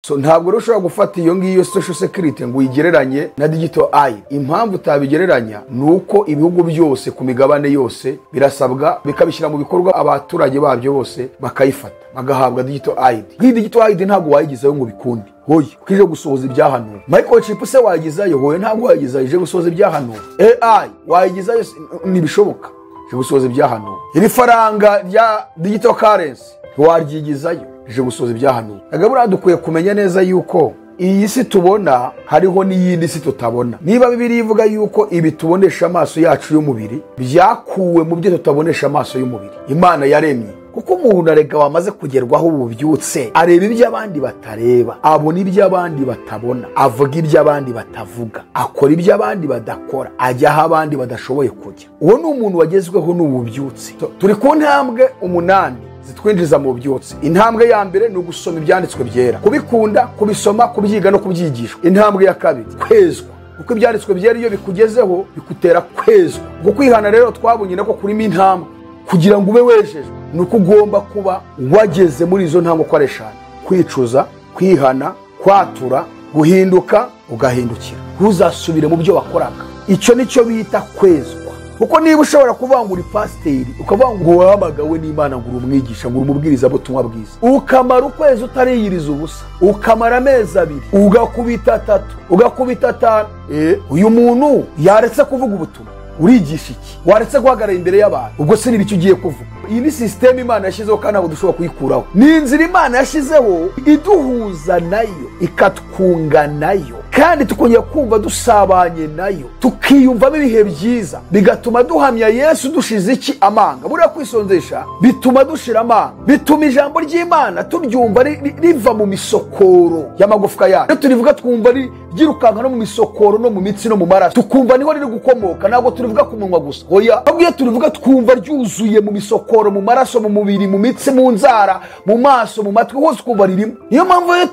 So ntabwo rero ushobora gufata iyo ngiyo social security ngo uyigereranye na digital ID. Impamvu utabigereranya ni uko ibihugu byose ku migabane yose birasabwa bikabishyira mu bikorwa, abaturage babyo bose bakayifata bagahabwa digital ID. Nk'iyi digital ID ntabwo wayigezayo ngo bikunde, hoye, kuko ije gusohoza ibyahanuwe. Microchip se wayigezayo? Hoye, ntabwo wayigezayo, ije gusohoza ibyahanuwe. AI wayigezayo? Ntibishoboka, ije gusohoza ibyahanuwe. Iri faranga rya digital currency ntiwaryigizayo, ije gusohoza ibyahanuwe. Buriya dukwiye kumenya neza yuko iyi si tubona hariho n'iyindi si tutabona. Niba Bibiliya ivuga yuko ibi tubonesha amaso yacu y'umubiri byakuwe mu byo tutabonesha amaso y'umubiri Imana yaremye, kuko umuntu arega wamaze kugerwaho ububyutse areba ibyo abandi batareba, abona ibyo abandi batabona, avuga ibyo abandi batavuga, akora ibyo abandi badakora, ajya aho abandi badashoboye kujya. Uwo ni umuntu wagezweho n'ububyutse. Turi ku ntambwe 8 zitwinjiza mu bubyutse. Intambwe ya mbere ni ugusoma ibyanditswe byera, kubikunda, kubisoma, kubyiga no kubyigishwa. Intambwe ya kabiri, kwezwa, kuko ibyanditswe byera iyo bikugezeho bikutera kwezwa. Ubwo kwihana rero twabonye nako kurimo intambwe. Kugira ngo ube wejejwe ni uko ugomba kuba wageze muri izo ntambwe uko ari 5: kwicuza, kwihana, kwatura, guhinduka, ugahindukira, ntuzasubire mu byo wakoraga. Icyo nicyo bita kwezwa. Kuko niba ushobora kuvuga ngo uri pasiteri, ukavuga ngo wahamagawe n'Imana, ngo uri umwigisha, ngo uri umubwirizabutumwa bwiza, ukamara ukwezi utariyiriza ubusa, ukamara amezi 2, ugakubita 3, ugakubita 5, uyu muntu yaretse kuvuga ubutumwa, urigisha iki? Waretse guhagarara imbere y'abantu, ubwo se ni icyo ugiye kuvuga? Iyi ni system Imana yashyizeho kandi ntabwo dushobora kuyikuraho. Ni inzira Imana yashyizeho iduhuza nayo, ikatwunga nayo, kandi tukongera kumva dusabanye nayo, tukiyumvamo ibihe byiza, bigatuma duhamya Yesu dushize iki? Amanga. Buriya kwisonzesha bituma dushira amanga, bituma ijambo ry'Imana turyumva riva mu misokoro y'amagufwa yacu. Iyo turivuga twumva ryirukanka no mu misokoro no mu mitsi no mu maraso, tukumva niho riri gukomoka, ntabwo turivuga ku munwa gusa. Oya, ahubwo iyo turivuga twumva ryuzuye mu misokoro, mu maraso, mu mubiri, mu mitsi, mu nzara, mu maso, mu matwi, hose ukumva ririmo. Niyo mpamvu iyo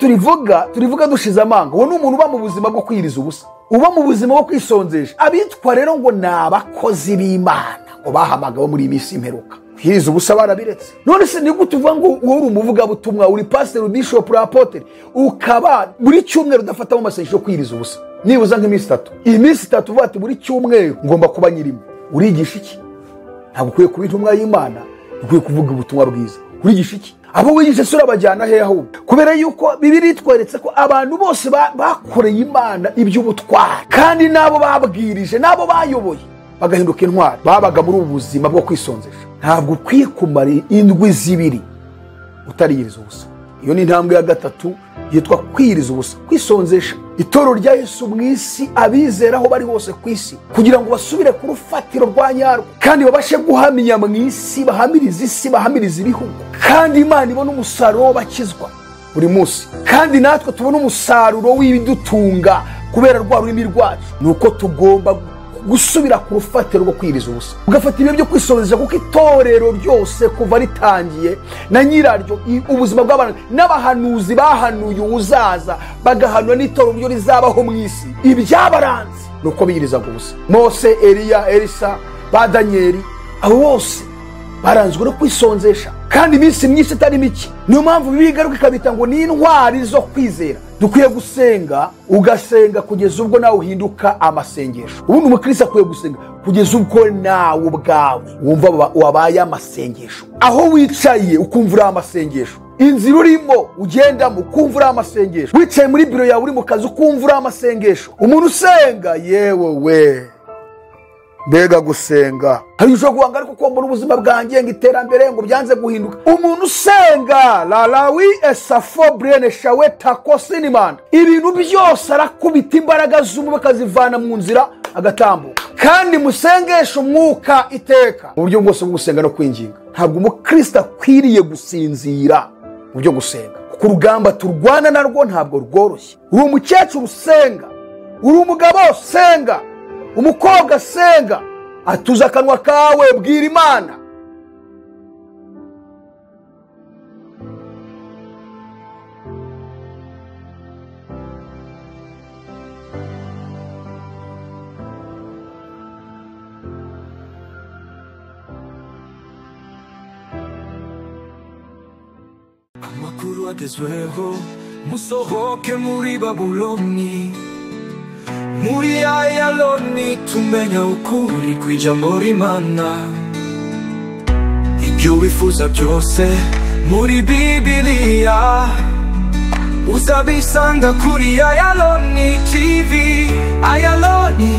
turivuga dushize amanga. Uwo ni umuntu uba mu buzima bwo kwiriza ubusa, uba mu buzima bwo kwisonzesha. Abitwa rero ngo ni abakozi b'Imana, ngo bahamagawe muri iyi minsi imperuka, kwiriza ubusa barabiretse. None se ni gute uvuga ngo wowe uri umuvugabutumwa, uri pasiteri, bishop, uri apotre, ukaba buri cyumweru udafatamo amasengesho yo kwiriza ubusa nibuza nk'iminsi 3? Iyi minsi 3 uvuga ati buri cyumweru ngomba kuba nyirimo, urigisha iki? Ntabwo ukwiye kuba intumwa y'Imana, ukwiye kuvuga ubutumwa bwiza. Urigisha iki? Abo wigisha se urabajyana hehe ahubwo? Kubera yuko Bibiliya itweretse ko abantu bose bakoreye Imana iby'ubutwari, kandi n'abo babwirije n'abo bayoboye bagahinduka intwari, babaga muri ubu buzima bwo kwisonzesha. Ntabwo ukwiye kumara indwi 2 utariyiriza ubusa. Iyo ni intambwe ya 3 yitwa kwiriza ubusa, kwisonzesha. Itorero rya Yesu mu isi, abizera aho bari hose ku isi, kugira ngo basubire ku rufatiro rwa nyarwo, kandi babashe guhamya mu isi, bahamirize isi, bahamirize ibihugu, kandi Imana ibone umusaruro bakizwa buri munsi, kandi natwe tubone umusaruro w'ibidutunga kubera rwa rurimi rwacu. Ni uko tugomba gusubira ku rufatiro rwo kwiriza ubusa, ugafata ibihe byo kwisonzesha, kuko itorero ryose kuva ritangiye na nyiraryo, ubuzima bw'abantu n'abahanuzi bahanuye uzaza, bagahanura n'itorero ryo rizabaho mu isi, ibyabaranze ni uko biyirizaga ubusa. Mose, Eliya, Elisa, ba Daniyeli, abo bose baranzwe no kwisonzesha, kandi iminsi myinshi itari mike. Niyo mpamvu Bibiliya igaruka ikabita ngo ni intwari zo kwizera. Dukwiye gusenga, ugasenga kugeza ubwo nawe uhinduka amasengesho. Ubundi umukristo akwiye gusenga kugeza ubwo nawe ubwawe wumva wabaye amasengesho. Aho wicaye ukumva uri amasengesho, inzira urimo ugendamo ukumva uri amasengesho, wicaye muri biro yawe uri mu kazi ukumva uri amasengesho. Umuntu usenga, yewe we, mbega gusenga! Hari ushobora kuvuga ariko ko mbona ubuzima bwanjye ngo iterambere ngo byanze guhinduka. Umuntu usenga lalawi esafo brene shawe tako sinimanda, ibintu byose arakubita imbaraga z'umubi akazivana mu nzira agatambuka. Kandi musengesha umwuka iteka mu buryo bwose bwo gusenga no kwinginga. Ntabwo umukristo akwiriye gusinzira mu byo gusenga, kuko urugamba turwana narwo ntabwo rworoshye. Uri umukecuru usenga, uri umugabo usenga, umukobwa senga, atuza akanwa kawe, bwira Imana. Amakuru agezweho Musohoke muri Babuloni, muri Ayaloni, tumenya ukuri kw'ijambo ry'Imana. Ibyo wifuza byose muri Bibiliya uzabisanga kuri Ayaloni TV. Ayaloni,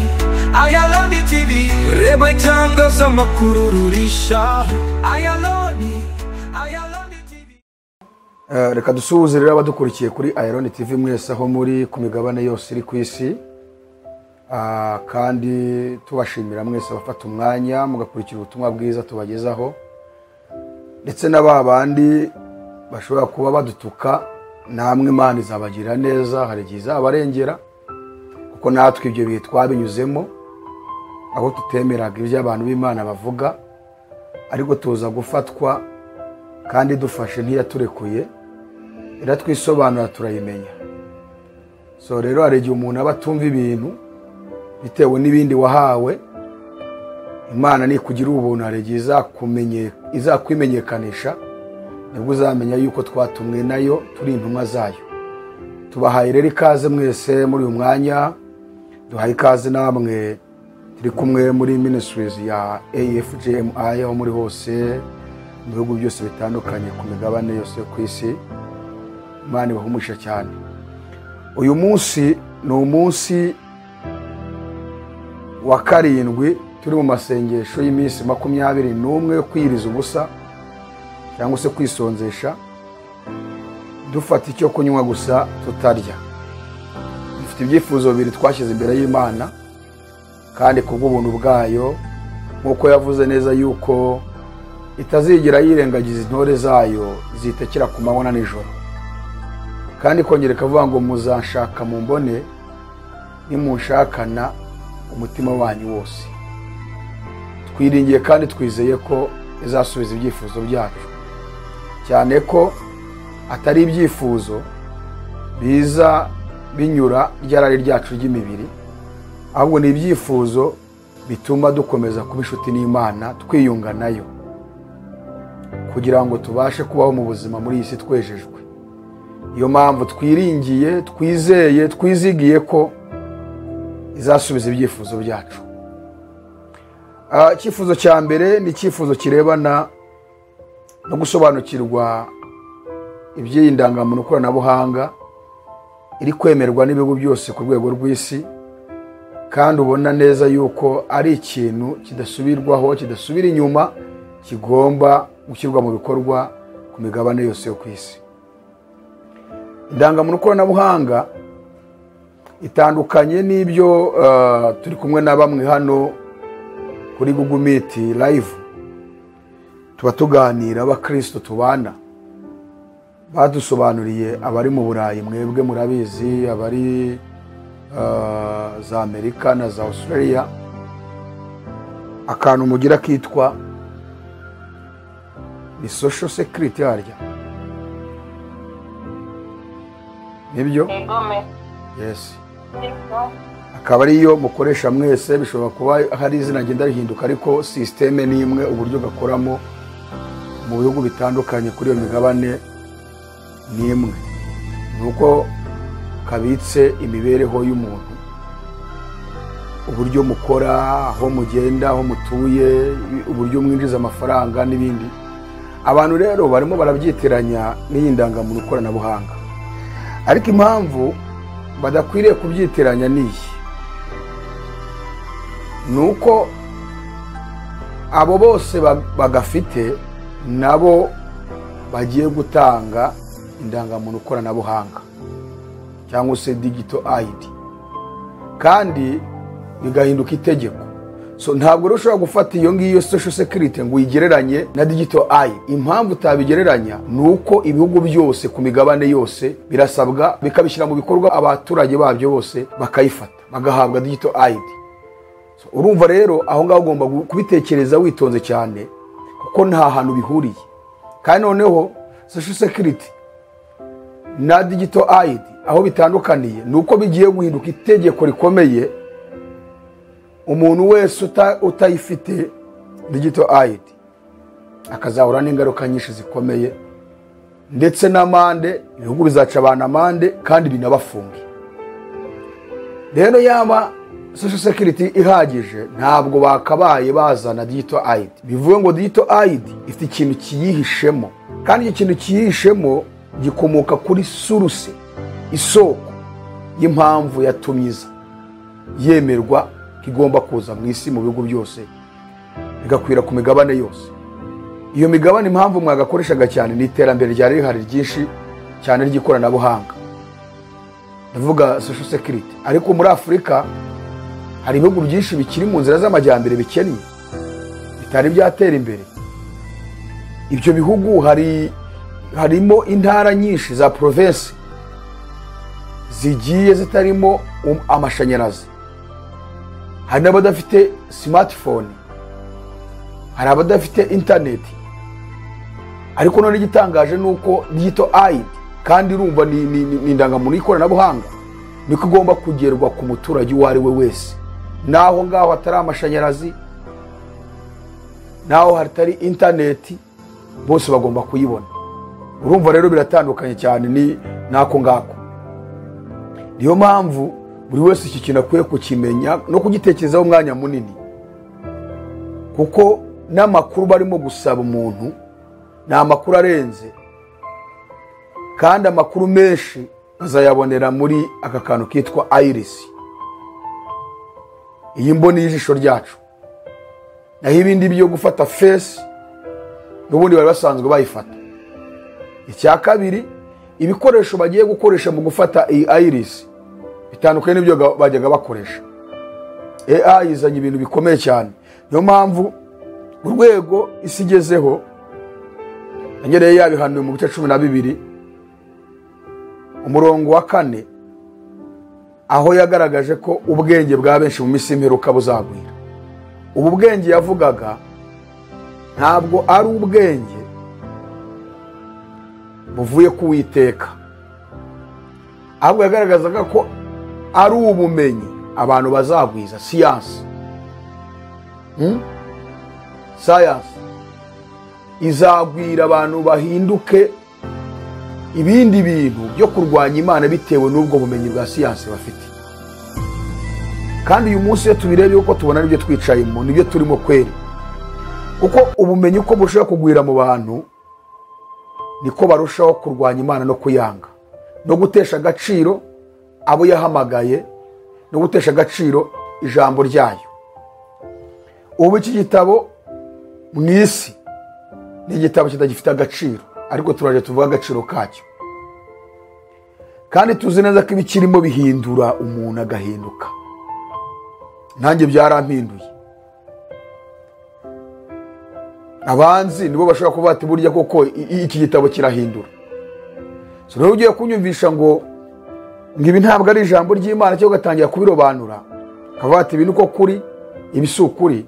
Ayaloni TV. Reba itangazamakuru rurisha Ayaloni, Ayaloni TV. Reka dusuhuze rero abadukurikiye kuri Ayaloni TV mwese aho muri ku migabane yose iri ku isi. Kandi tubashimira mwese abafata umwanya mugakurikira ubutumwa bwiza tubagezaho, ndetse na ba bandi bashobora kuba badutuka, namwe Imana izabagira neza, hari igihe izabarengera, kuko natwe ibyo bihe twabinyuzemo aho tutemeraga ibyo abantu b'Imana bavuga, ariko tuza gufatwa kandi dufashe ntiyaturekuye, iratwisobanura turayimenya. So rero hari igihe umuntu aba atumva ibintu bitewe n'ibindi wahawe. Imana nikugira ubuntu hari igihe izakwimenyekanisha, nibwo uzamenya yuko twatumwe nayo turi intumwa zayo. Tubahaye rero ikaze mwese muri uyu mwanya, duhaye ikaze namwe turi kumwe muri ministries ya AFGMI aho muri hose mu bihugu byose bitandukanye ku migabane yose ku isi. Imana ibahumusha cyane. Uyu munsi ni umunsi wa 7 turi mu masengesho y'iminsi 21 yo kwiriza ubusa cyangwa se kwisonzesha, dufata icyo kunywa gusa tutarya. Dufite ibyifuzo bibiri twashyize imbere y'Imana, kandi kubw'ubuntu bwayo nk'uko yavuze neza yuko itazigera yirengagiza intore zayo zitekera ku manywa na nijoro, kandi kongera ikavuga ngo muzanshaka mumbone nimunshakana umutima wanyu wose. Twiringiye kandi twizeye ko izasubiza ibyifuzo byacu, cyane ko atari ibyifuzo biza binyura ryarari ryacu ry'imibiri, ahubwo ni ibyifuzo bituma dukomeza kuba inshuti n'Imana, twiyunga nayo kugira ngo tubashe kubaho mu buzima muri iyi si twejejwe. Iyo mpamvu twiringiye, twizeye, twizigiye ko izasubiza ibyifuzo byacu. Icyifuzo cya mbere ni icyifuzo kirebana no gusobanukirwa iby'iyi ndangamuntu koranabuhanga iri kwemerwa n'ibihugu byose ku rwego rw'isi, kandi ubona neza yuko ari ikintu kidasubirwaho, kidasubira inyuma, kigomba gushyirwa mu bikorwa ku migabane yose yo ku isi. Indangamuntu koranabuhanga itandukanye n'ibyo turi kumwe na bamwe hano kuri Google Meet live tuba tuganira, abakristo tubana badusobanuriye, abari mu Burayi mwebwe murabizi, abari za Amerika na za Australia, akantu mugira kitwa ni social security harya, nibyo? Yes, akaba ariyo mukoresha mwese. Bishobora kuba hari izina ngenda rihinduka, ariko systeme ni imwe, uburyo gakoramo mu bihugu bitandukanye kuri iyo migabane ni imwe, nuko kabitse imibereho y'umuntu, uburyo mukora, aho mugenda, aho mutuye, uburyo mwinjiza amafaranga n'ibindi. Abantu rero barimo barabyitiranya n'iyi ndangamuntu koranabuhanga, ariko impamvu badakwiriye kubyitiranya niyi nuko abo bose bagafite nabo bagiye gutanga indangamuntu koranabuhanga cyangwa se digital ID, kandi bigahinduka itegeko. So ntabwo rero ushobora gufata iyo ngiyo social security ngo uyigereranye na digital ID. Impamvu utabigereranya ni uko ibihugu byose ku migabane yose birasabwa bikabishyira mu bikorwa, abaturage babyo bose bakayifata bagahabwa digital ID. So urumva rero aho ngaho ugomba kubitekereza witonze cyane, kuko nta hantu bihuriye. Kandi noneho social security na digital ID aho bitandukaniye ni uko bigiye guhinduka itegeko rikomeye. Umuntu wese utayifite digital ID akazahura n'ingaruka nyinshi zikomeye Ndetse n'amande, ibihugu bizaca abantu amande kandi binabafunge. Rero yaba social security ihagije, ntabwo bakabaye bazana digital ID. Bivuga ngo digital ID ifite ikintu kiyihishemo, kandi icyo kintu kiyihishemo gikomoka kuri source, isoko y'impamvu yatumye iza yemerwa igomba kuza mu isi, mu bihugu byose, bigakwira ku migabane yose. Iyo migabane impamvu mwagakoreshaga cyane ni iterambere ryari rihari ryinshi cyane ry'ikoranabuhanga, ndavuga social security. Ariko muri Afurika hari ibihugu byinshi bikiri mu nzira z'amajyambere, bikennye, bitari byatera imbere. Ibyo bihugu harimo intara nyinshi za province zigiye zitarimo amashanyarazi, hari n'abadafite smartphone, hari abadafite internet. Ariko none igitangaje ni uko digital ID, kandi urumva ni indangamuntu y'ikoranabuhanga, niko igomba kugerwa ku muturage uwo ari we wese, naho ngaho hatari amashanyarazi, naho hatari internet, bose bagomba kuyibona. Urumva rero biratandukanye cyane ni nako ngako. Niyo mpamvu buri wese iki kintu akwiye kukimenya no kugitekerezaho umwanya munini, kuko n'amakuru barimo gusaba umuntu ni amakuru arenze, kandi amakuru menshi azayabonera muri aka kantu kitwa iris, iyi mboni y'ijisho ryacu. Naho ibindi byo gufata face n'ubundi bari basanzwe bayifata. Icya kabiri, ibikoresho bagiye gukoresha mu gufata iyi iris bitandukanye n'ibyo bajyaga bakoresha. AI izanye ibintu bikomeye cyane. Niyo mpamvu urwego isi igezeho, yanyereye yabihanuye mu bice 12 umurongo wa 4, aho yagaragaje ko ubwenge bwa benshi mu minsi y'imperuka buzagwira. Ubu bwenge yavugaga ntabwo ari ubwenge buvuye ku Uwiteka, ahubwo yagaragazaga ko ari ubumenyi abantu bazagwiza, siyansi. Science izagwira abantu bahinduke ibindi bintu byo kurwanya Imana bitewe n'ubwo bumenyi bwa siyansi bafite. Kandi uyu munsi iyo tubirebye uko tubona nibyo twicayemo, nibyo turimo kweri, kuko ubumenyi uko burushaho kugwira mu bantu niko barushaho kurwanya Imana no kuyanga, no gutesha agaciro abo yahamagaye, no gutesha agaciro ijambo ryayo. Ubu iki gitabo mu isi ni igitabo kitagifite agaciro, ariko turaje tuvuga agaciro kacyo. Kandi tuzi neza ko ibikirimo bihindura umuntu agahinduka. Nanjye byarampinduye. Abanzi nibo bashobora kuvuga ati burya koko iki gitabo kirahindura. So rero ugiye kunyumvisha ngo ibi ntabwo ari ijambo ry'Imana, cyo gatangira kubirobanura, kavuga ati ibi niko kuri, ibi si ukuri,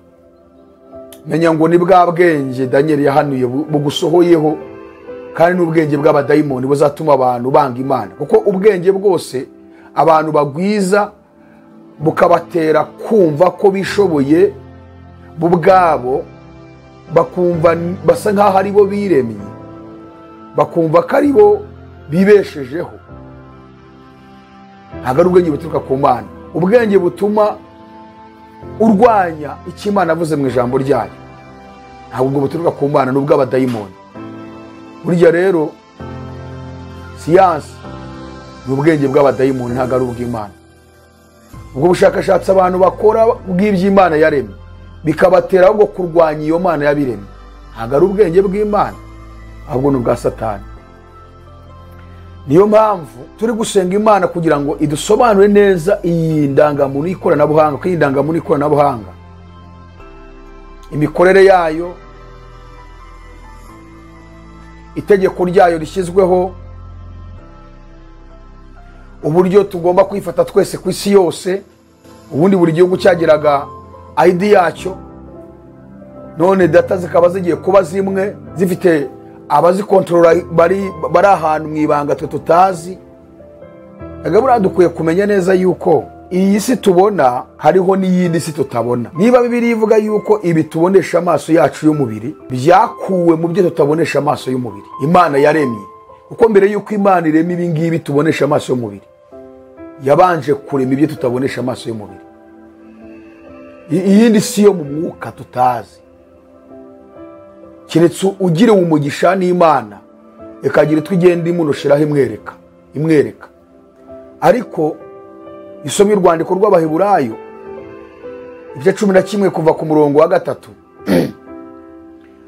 menya ngo ni bwa bwenge Daniel yahanuye bugusohoyeho, kandi n'ubwenge bw'abadayimoni buzatuma abantu banga Imana. Kuko ubwenge bwose abantu bagwiza bukabatera kumva ko bishoboye bo ubwabo, bakumva basa nkaho ari bo biremye, bakumva ko ari bo bibeshejeho. Ntabwo ari ubwenge buturuka ku Mana, ubwenge butuma urwanya icyo Imana avuze mu ijambo ryayo, ntabwo ubwo buturuka ku Mana, ni ubw'abadayimoni. Burya rero siyansi ni ubwenge bw'abadayimoni, ntabwo ari ubw'Imana. Ubwo bushakashatsi abantu bakora bw'iby'Imana yaremye bikabatera ahubwo kurwanya iyo Mana yabiremye, ntabwo ari ubwenge bw'Imana, ahubwo ni ubwa Satani. Niyo mpamvu turi gusenga Imana kugira ngo idusobanure neza iyi ndangamuntu y'ikoranabuhanga, kuko iyi ndangamuntu y'ikoranabuhanga imikorere yayo, itegeko ryayo rishyizweho, uburyo tugomba kwifata twese ku isi yose. Ubundi buri gihugu cyagiraga ID yacyo, none data zikaba zigiye kuba zimwe, zifite abazikontorora bari ahantu mu ibanga twe tutazi. Buriya dukwiye kumenya neza yuko iyi si tubona hariho n'iyindi si tutabona. Niba Bibiliya ivuga yuko ibi tubonesha amaso yacu y'umubiri byakuwe mu byo tutabonesha amaso y'umubiri Imana yaremye, Kuko mbere y'uko Imana irema ibi ngibi tubonesha amaso y'umubiri, yabanje kurema ibyo tutabonesha amaso y'umubiri, iyindi si yo mu mwuka tutazi. Keretse ugiriwe umugisha n'Imana ikagira itwo igenda imunosheraho imwereka. Ariko isomye urwandiko rw'Abaheburayo ibice 11 kuva ku murongo wa 3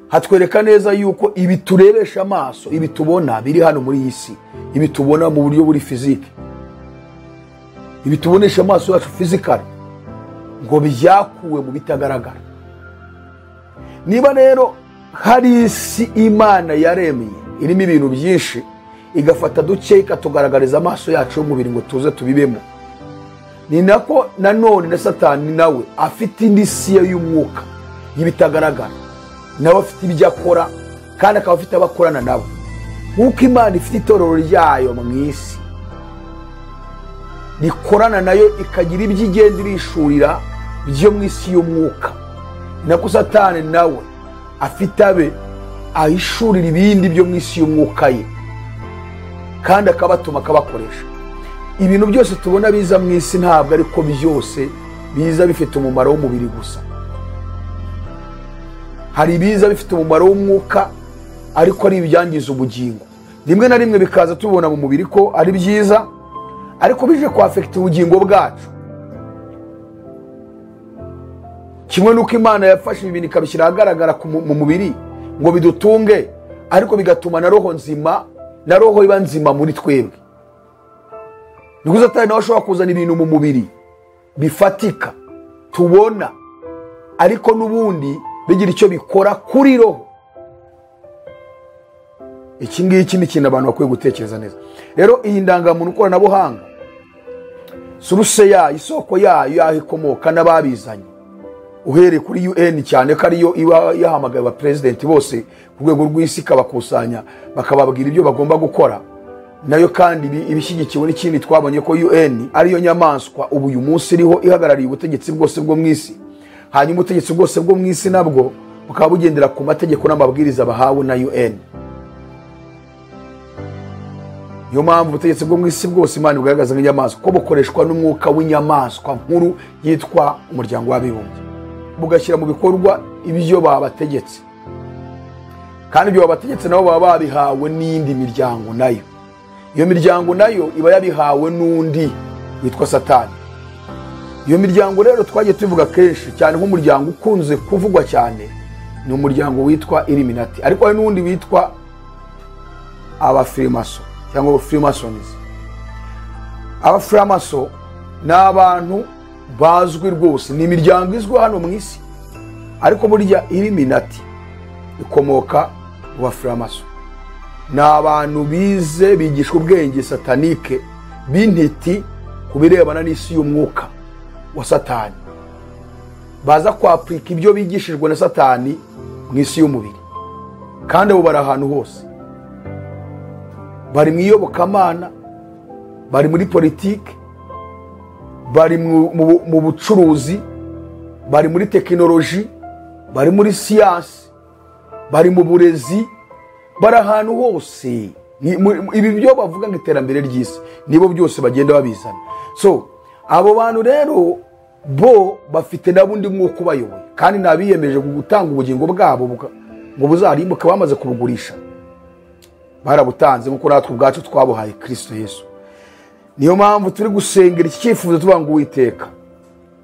hatwereka neza yuko ibi turebesha amaso, ibi tubona biri hano muri iyi si, ibi tubona mu buryo buri physique, ibi tubonesha amaso yacu physical, ngo byakuwe mu bitagaragara. Niba rero hari isi Imana yaremye irimo ibintu byinshi, igafata duke ikatugaragariza amaso yacu y'umubiri ngo tuze tubibemo, ni nako nanone na Satani nawe afite indi si y'umwuka y'ibitagaragara, nawe afite ibyo akora kandi akaba afite abakorana nabo. Nk'uko Imana ifite itorero ryayo mu isi rikorana nayo ikagira ibyo igenda irishurira byo mu isi y'umwuka, nako Satani nawe afite abe ahishurira ibindi byo mu isi y'umwuka ye, kandi akabatuma akabakoresha. Ibintu byose tubona biza mu isi ntabwo ariko byose biza bifite umumaro w'umubiri gusa. Hari ibiza bifite umumaro w'umwuka ariko ari ibyangiza ubugingo. Rimwe na rimwe bikaza tubona mu mubiri ko ari byiza, ariko bije ku affect ubugingo bwacu. Kimwe nuko Imana yafashe ibintu ikabishyira ahagaragara mu mubiri ngo bidutunge, ariko bigatuma na roho nzima, na roho iba nzima muri twebwe. Niko Satani nawe ashobora kuzana ibintu mu mubiri bifatika tubona, ariko n'ubundi bigira icyo bikora kuri roho. Iki ngiki ni ikintu abantu bakwiye gutekereza neza. Rero iyi ndangamuntu koranabuhanga, source yayo, isoko yayo, yaho ikomoka n'ababizanye, uhereye kuri UN cyane ko ariyo iba yahamagaye aba president bose ku rwego rw'isi ikabakusanya bakababwira ibyo bagomba gukora, nayo kandi ibishyigikiwe n'ikindi twabonye ko UN ariyo nyamaswa ubu uyu munsi iriho ihagarariye ubutegetsi bwose bwo mu isi. Hanyuma ubutegetsi bwose bwo mu isi nabwo bukaba bugendera ku mategeko n'amabwiriza bahawe na UN. Niyo mpamvu ubutegetsi bwo mu isi bwose Imana ibugaragaza nk'inyamaswa, ko bukoreshwa n'umwuka w'inyamaswa nkuru yitwa Umuryango w'Abibumbye, bugashyira mu bikorwa ibyo babategetse, kandi ibyo babategetse nabo baba babihawe n'indi miryango nayo. Iyo miryango nayo iba yabihawe n'undi witwa Satani. Iyo miryango rero twagiye tubivuga kenshi cyane, nk'umuryango ukunze kuvugwa cyane ni umuryango witwa Illuminati, ariko hari n'undi witwa Abafrimaso cyangwa Freemasons. Abafrimaso ni abantu bazwi rwose, ni imiryango izwi hano mu isi, ariko burya Illuminati ikomoka mu Bafrimaso. Ni abantu bize, bigishwa ubwenge satanike, b'intiti ku birebana n'isi y'umwuka wa Satani, baza kwapurika ibyo bigishijwe na Satani mu isi y'umubiri. Kandi abo bari ahantu hose, bari mu iyobokamana, bari muri politiki, bari mu bucuruzi, bari muri tekinoloji, bari muri siyansi, bari mu burezi, bari ahantu hose. Ibi byo bavuga ngo iterambere ry'isi nibo byose bagenda babizana. So abo bantu rero bo bafite nabundi mwuka ubayoboye, kandi nabiyemeje gutanga ubugingo bwabo ngo buzarimbuke, bamaze kubugurisha, barabutanze nk'uko natwe ubwacu twabuhaye Kristo Yesu. Niyo mpamvu turi gusengera iki cyifuzo tuvuga ngo Uwiteka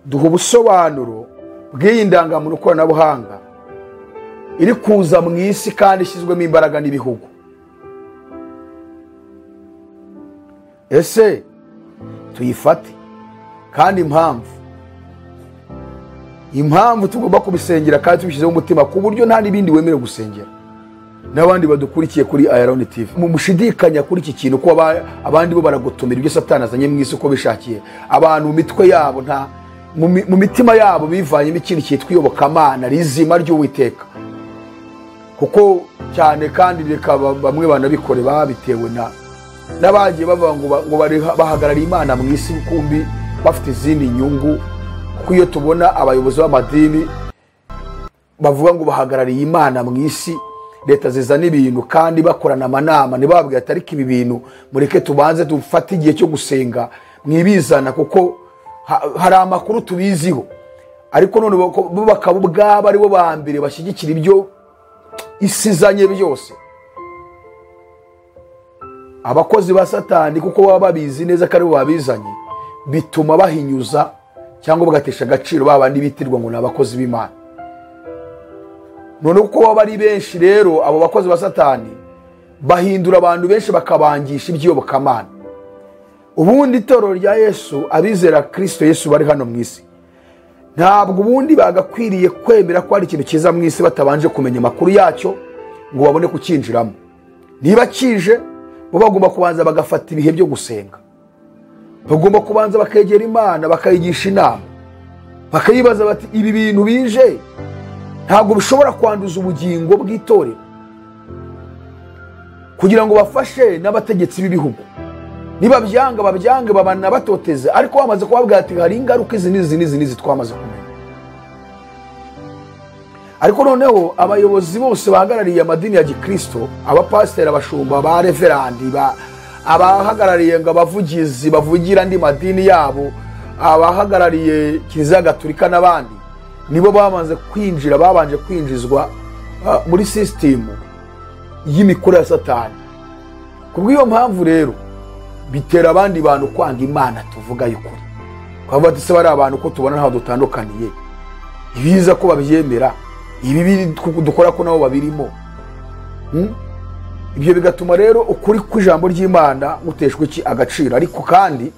duha ubusobanuro bw'iyi ndangamuntu koranabuhanga iri kuza mu isi kandi ishyizwemo imbaraga n'ibihugu. Ese tuyifate? Kandi impamvu tugomba kubisengera kandi tubishyizeho umutima ku buryo nta n'ibindi wemerewe gusengera, n'abandi badukurikiye kuri Ayaloni TV mushidikanya kuri iki kintu, ko abandi bo baragotomera ibyo Satani azanye mu isi uko bishakiye. Abantu mu mitwe yabo, nta mu mitima yabo bivanyemo ikintu cyitwa iyobokamana rizima ry'Uwiteka, kuko cyane kandi reka bamwe banabikore babitewe na n'abagiye bavuga ngo bahagarariye Imana mu isi, kumbi bafite izindi nyungu. Kuko iyo tubona abayobozi b'amadini bavuga ngo bahagarariye Imana mu isi, leta zizana ibintu kandi bakorana amanama, ntibababwire ati ariko ibi bintu mureke tubanze dufate igihe cyo gusenga mwibizana, kuko hari amakuru tubiziho. Ariko none bo bakaba ubwabo ari bo ba mbere bashyigikira ibyo isi izanye byose. Abakozi ba Satani kuko baba babizi neza ko ari bo babizanye, bituma bahinyuza cyangwa bagatesha agaciro ba bandi bitirwa ngo ni abakozi b'Imana. None kuko baba ari benshi rero, abo bakozi ba Satani bahindura abantu benshi bakabangisha iby'iyobokamana. Ubundi itorero rya Yesu, abizera Kristo Yesu bari hano mu isi, ntabwo ubundi bagakwiriye kwemera ko hari ikintu cyiza mu isi batabanje kumenya amakuru yacyo ngo babone kucyinjiramo. Niba kije, bo bagomba kubanza bagafata ibihe byo gusenga, bagomba kubanza bakegera Imana, bakayigisha inama, bakayibaza bati ibi bintu bije ntabwo bishobora kwanduza ubugingo bw'itorero, kugira ngo bafashe n'abategetsi b'ibihugu. Niba byanga babyange, babana batoteze, ariko bamaze kubabwira ati hari ingaruka izi n'izi n'izi n'izi twamaze kumenya. Ariko noneho abayobozi bose bahagarariye amadini ya gikristo, abapasiteri, abashumba, ba reverandi, abahagarariye ngo abavugizi bavugira andi madini yabo, abahagarariye Kiliziya Gatulika n'abandi, nibo babanje kwinjira, babanje kwinjizwa muri sisitemu y'imikoro ya Satani. Kubw'iyo mpamvu rero bitera abandi bantu kwanga Imana tuvuga y'ukuri. Twavuga ati se bari abantu ko tubona ntaho dutandukaniye, ibiza ko babyemera, ibi dukora ko nabo babirimo. Ibyo bigatuma rero ukuri kw'ijambo ry'Imana guteshwa iki agaciro. Ariko kandi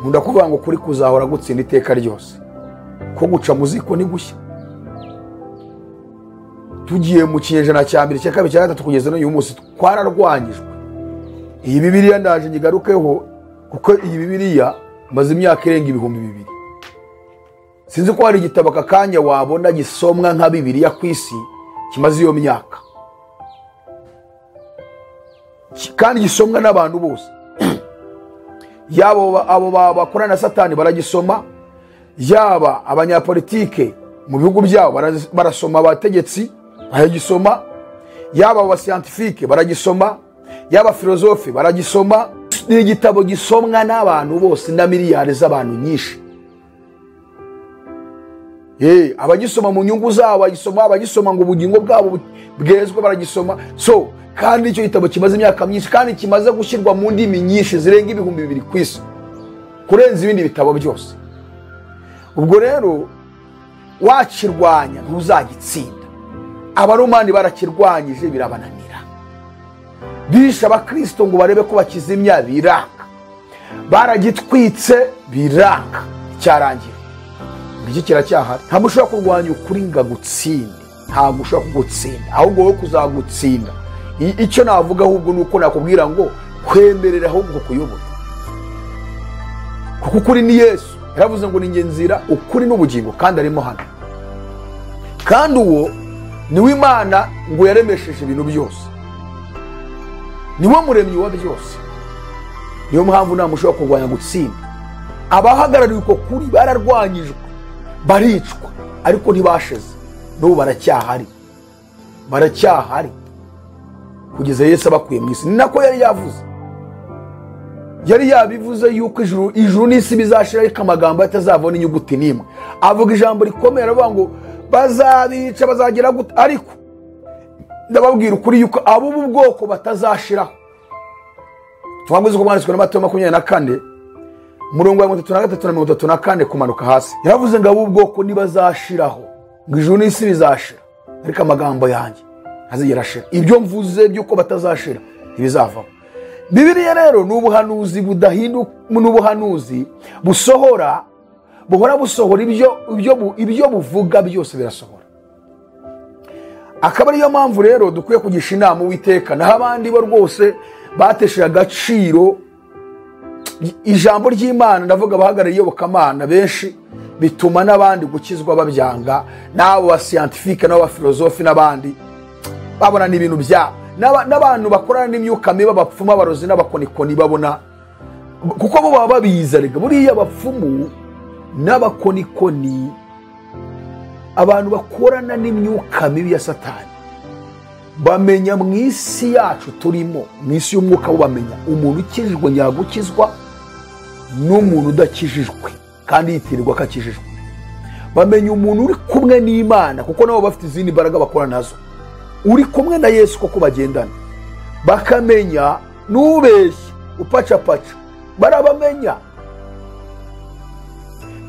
nkunda kuvuga ngo kuri kuzahora gutsinda iteka ryose, ko guca mu ziko ni gushya. Tugiye mu kinyejana cya mbere, cya kabiri, cya gatatu kugeza n'uyu munsi twararwanyijwe. Iyi Bibiliya ndaje nyigarukeho, kuko iyi Bibiliya maze imyaka irenga 2000. Sinzi ko hari igitabo aka kanya wabona gisomwa nka Bibiliya ku isi kimaze iyo myaka, kandi gisomwa n'abantu bose. Yaba abo bakorana na Satani baragisoma, yaba abanyapolitike mu bihugu byabo barasoma, abategetsi baragisoma, yaba abasiyantifike baragisoma, yaba filozofe baragisoma. Ni igitabo gisomwa n'abantu bose na miliyari z'abantu nyinshi. Abagisoma mu nyungu zabo bagisoma, abagisoma ngo ubugingo bwabo bwezwe baragisoma. So kandi icyo gitabo kimaze imyaka myinshi, kandi kimaze gushyirwa mu ndimi nyinshi zirenga 2000 ku isi, kurenza ibindi bitabo byose. Ubwo rero wakirwanya ntuzagitsinda. Abaromani barakirwanyije birabananira, bishe abakristo ngo barebe ko bakizimya biranga, baragitwitse biranga, cyarangira. Iki kiracyahari. Ntabwo ushobora kurwanya ukuri ngo agutsinde, ntabwo ushobora kugutsinda, ahubwo wowe kuzagutsinda. Icyo navuga ahubwo ni uko nakubwira ngo kwemerera ahubwo kuyobora, kuko ukuri ni Yesu. Yaravuze ngo ni njye nzira, ukuri n'ubugingo, kandi arimo hano. Kandi uwo niwe Imana ngo yaremesheje ibintu byose, niwe muremyi wa byose. Niyo mpamvu nta mushobora kurwanya gutsinda. Abahagarariye uko kuri bararwanyijwe, baricwa, ariko ntibashize, n'ubu baracyahari, baracyahari kugeza Yesu abakuye mu isi. Ni nako yari yavuze, yari yabivuze yuko ijuru n'isi bizashira, ariko amagambo atazavamo inyuguti n'imwe. Avuga ijambo rikomeye, aravuga ngo bazabica, bazagira gute, ariko ndababwira ukuri yuko abo ubu bwoko batazashiraho. Twavuze ko mwanditswe na Matayo 24 umurongo wa 33 na 34 kumanuka hasi. Yaravuze ngo abo ubwoko ntibazashiraho, ngo ijuru n'isi bizashira, ariko amagambo yanjye ntazigera ashira. Ibyo mvuze by'uko batazashira ntibizavamo. Bibiliya rero ni ubuhanuzi budahinduka, ni ubuhanuzi busohora, buhora busohora ibyo buvuga byose birasohora. Akaba ariyo mpamvu rero dukwiye kugisha inama Uwiteka. Naho abandi bo rwose batesheje agaciro ijambo ry'Imana, ndavuga abahagarariye iyobokamana benshi, bituma n'abandi gukizwa babyanga, n'abo ba scientifique n'abo ba filozofe n'abandi babona n'ibintu byabo, n'abantu bakorana n'imyuka mibi, abapfumu, abarozi n'abakonikoni babona, kuko bo baba babizi. Rega buriya abapfumu n'abakonikoni, abantu bakorana n'imyuka mibi ya Satani, Bamenya mu isi yacu turimo, mu isi y'umwuka, bo bamenya umuntu ukijijwe nyagukizwa n'umuntu udakijijwe kandi yitirirwa ko akijijwe. Bamenya umuntu uri kumwe n'Imana, kuko nabo bafite izindi mbaraga bakora nazo, uri kumwe na Yesu koko bagendana. Bakamenya n'ubeshya upacapaca, barabamenya.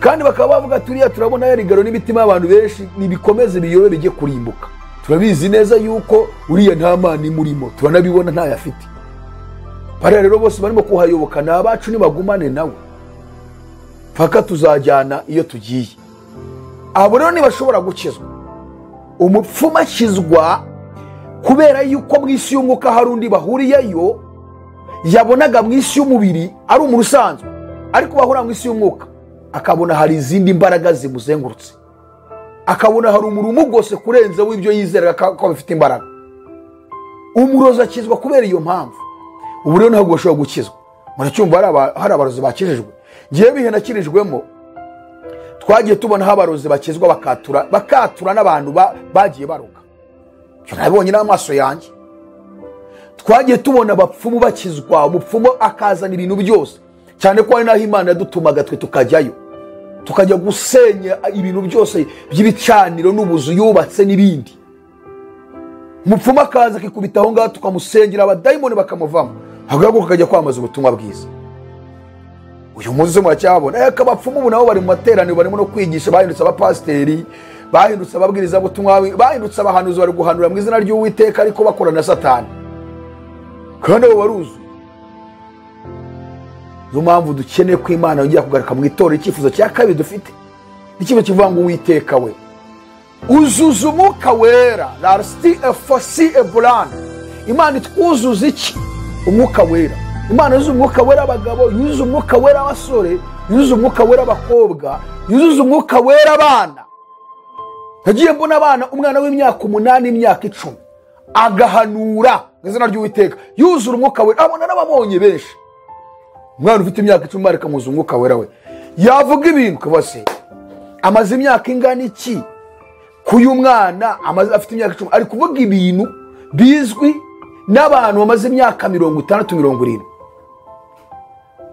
Kandi bakaba bavuga turiya turabona yarigaro n'imitima y'abantu benshi, nibikomeze biyobe bijye kurimbuka. Turabizi neza yuko uriya nta Mana imurimo, turanabibona ntayo afite. Bariya rero bose barimo kuhayoboka ni abacu, nibagumane nawe paka tuzajyana iyo tugiye. Abo rero ntibashobora gukizwa. Umupfumu akizwa kubera yuko mu isi y'umwuka hari undi bahuriyeyo, yabonaga mu isi y'umubiri ari umuntu usanzwe, ariko bahura mu isi y'umwuka akabona hari izindi mbaraga zimuzengurutse, akabona hari umuntu umugose kurenza w'ibyo yizeraga ko bafite imbaraga. Umurozi akizwa kubera iyo mpamvu. Ubu rero ntabwo bashobora gukizwa. Muracyumva hari abarozi bakijijwe. Ngiye bihe nakirijwemo, twagiye tubona aho abarozi bakizwa bakatura n'abantu bagiye baroga. Ibyo nabibonye n'amaso yanjye. Twagiye tubona abapfumu bakizwa, umupfumu akazana ibintu byose, cyane ko hari n'aho Imana yadutumaga twe tukajyayo, tukajya gusenya ibintu byose by'ibicaniro n'ubuzu yubatse n'ibindi. Umupfumu akaza akikubita aho ngaho, tukamusengera abadayimoni bakamuvamo, agahaguruka akajya kwamamaza ubutumwa bwiza. Uyu munsi muracyabona eka abapfumu ubu nabo bari mu materaniro, barimo no kwigisha, bahindutse abapasiteri, bahindutse ababwirizabutumwa, bahindutse abahanuzi, bari guhanura mu izina ry'Uwiteka ariko bakora na Satani, kandi abo baruzuye. Niyo mpamvu dukeneye ko Imana yongera kugaruka mu itorero. Icyifuzo cya kabiri dufite ni kimwe kivuga ngo Uwiteka we uzuza umwuka wera, larsti efosi eburan. Imana itwuzuza iki? Umwuka wera. Imana yuzuza umwuka wera abagabo, yuzuza umwuka wera abasore, yuzuza umwuka wera abakobwa, yuzuza umwuka wera abana. Nagiye mbona abana, umwana w'imyaka 8, imyaka 10 agahanura mu izina ry'Uwiteka, yuzura umwuka wera. Abona n'ababonye benshi. Umwana ufite imyaka 10 ariko amuza umwuka wera we, yavuga ibintu ukabase amaze imyaka ingana iki? Kuyu mwana amaze afite imyaka 10 ari kuvuga ibintu bizwi n'abantu bamaze imyaka 60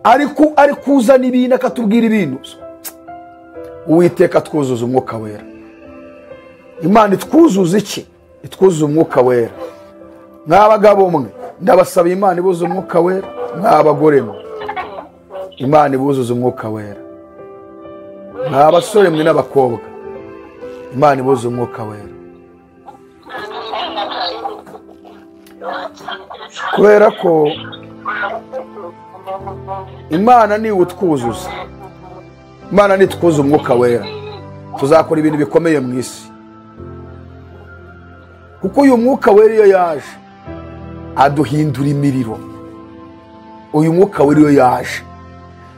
70, ari kuzana ibintu akatubwira ibintu. Uwiteka twuzuza umwuka wera. Imana itwuzuza iki? Itwuzuza umwuka wera. Mw'abagabo mwe, ndabasaba Imana ibuze umwuka wera. Mw'abagore mwe, Imana ibuzuza umwuka wera. Mw'abasore mwe n'abakobwa, Imana ibuze umwuka wera. Kubera ko Imana ni utwuzuza, Imana ni twuzuza umwuka wera, tuzakora ibintu bikomeye mu isi. Kuko uyu mwuka wera iyo yaje aduhindura imiriro. Uyu mwuka wera iyo yaje,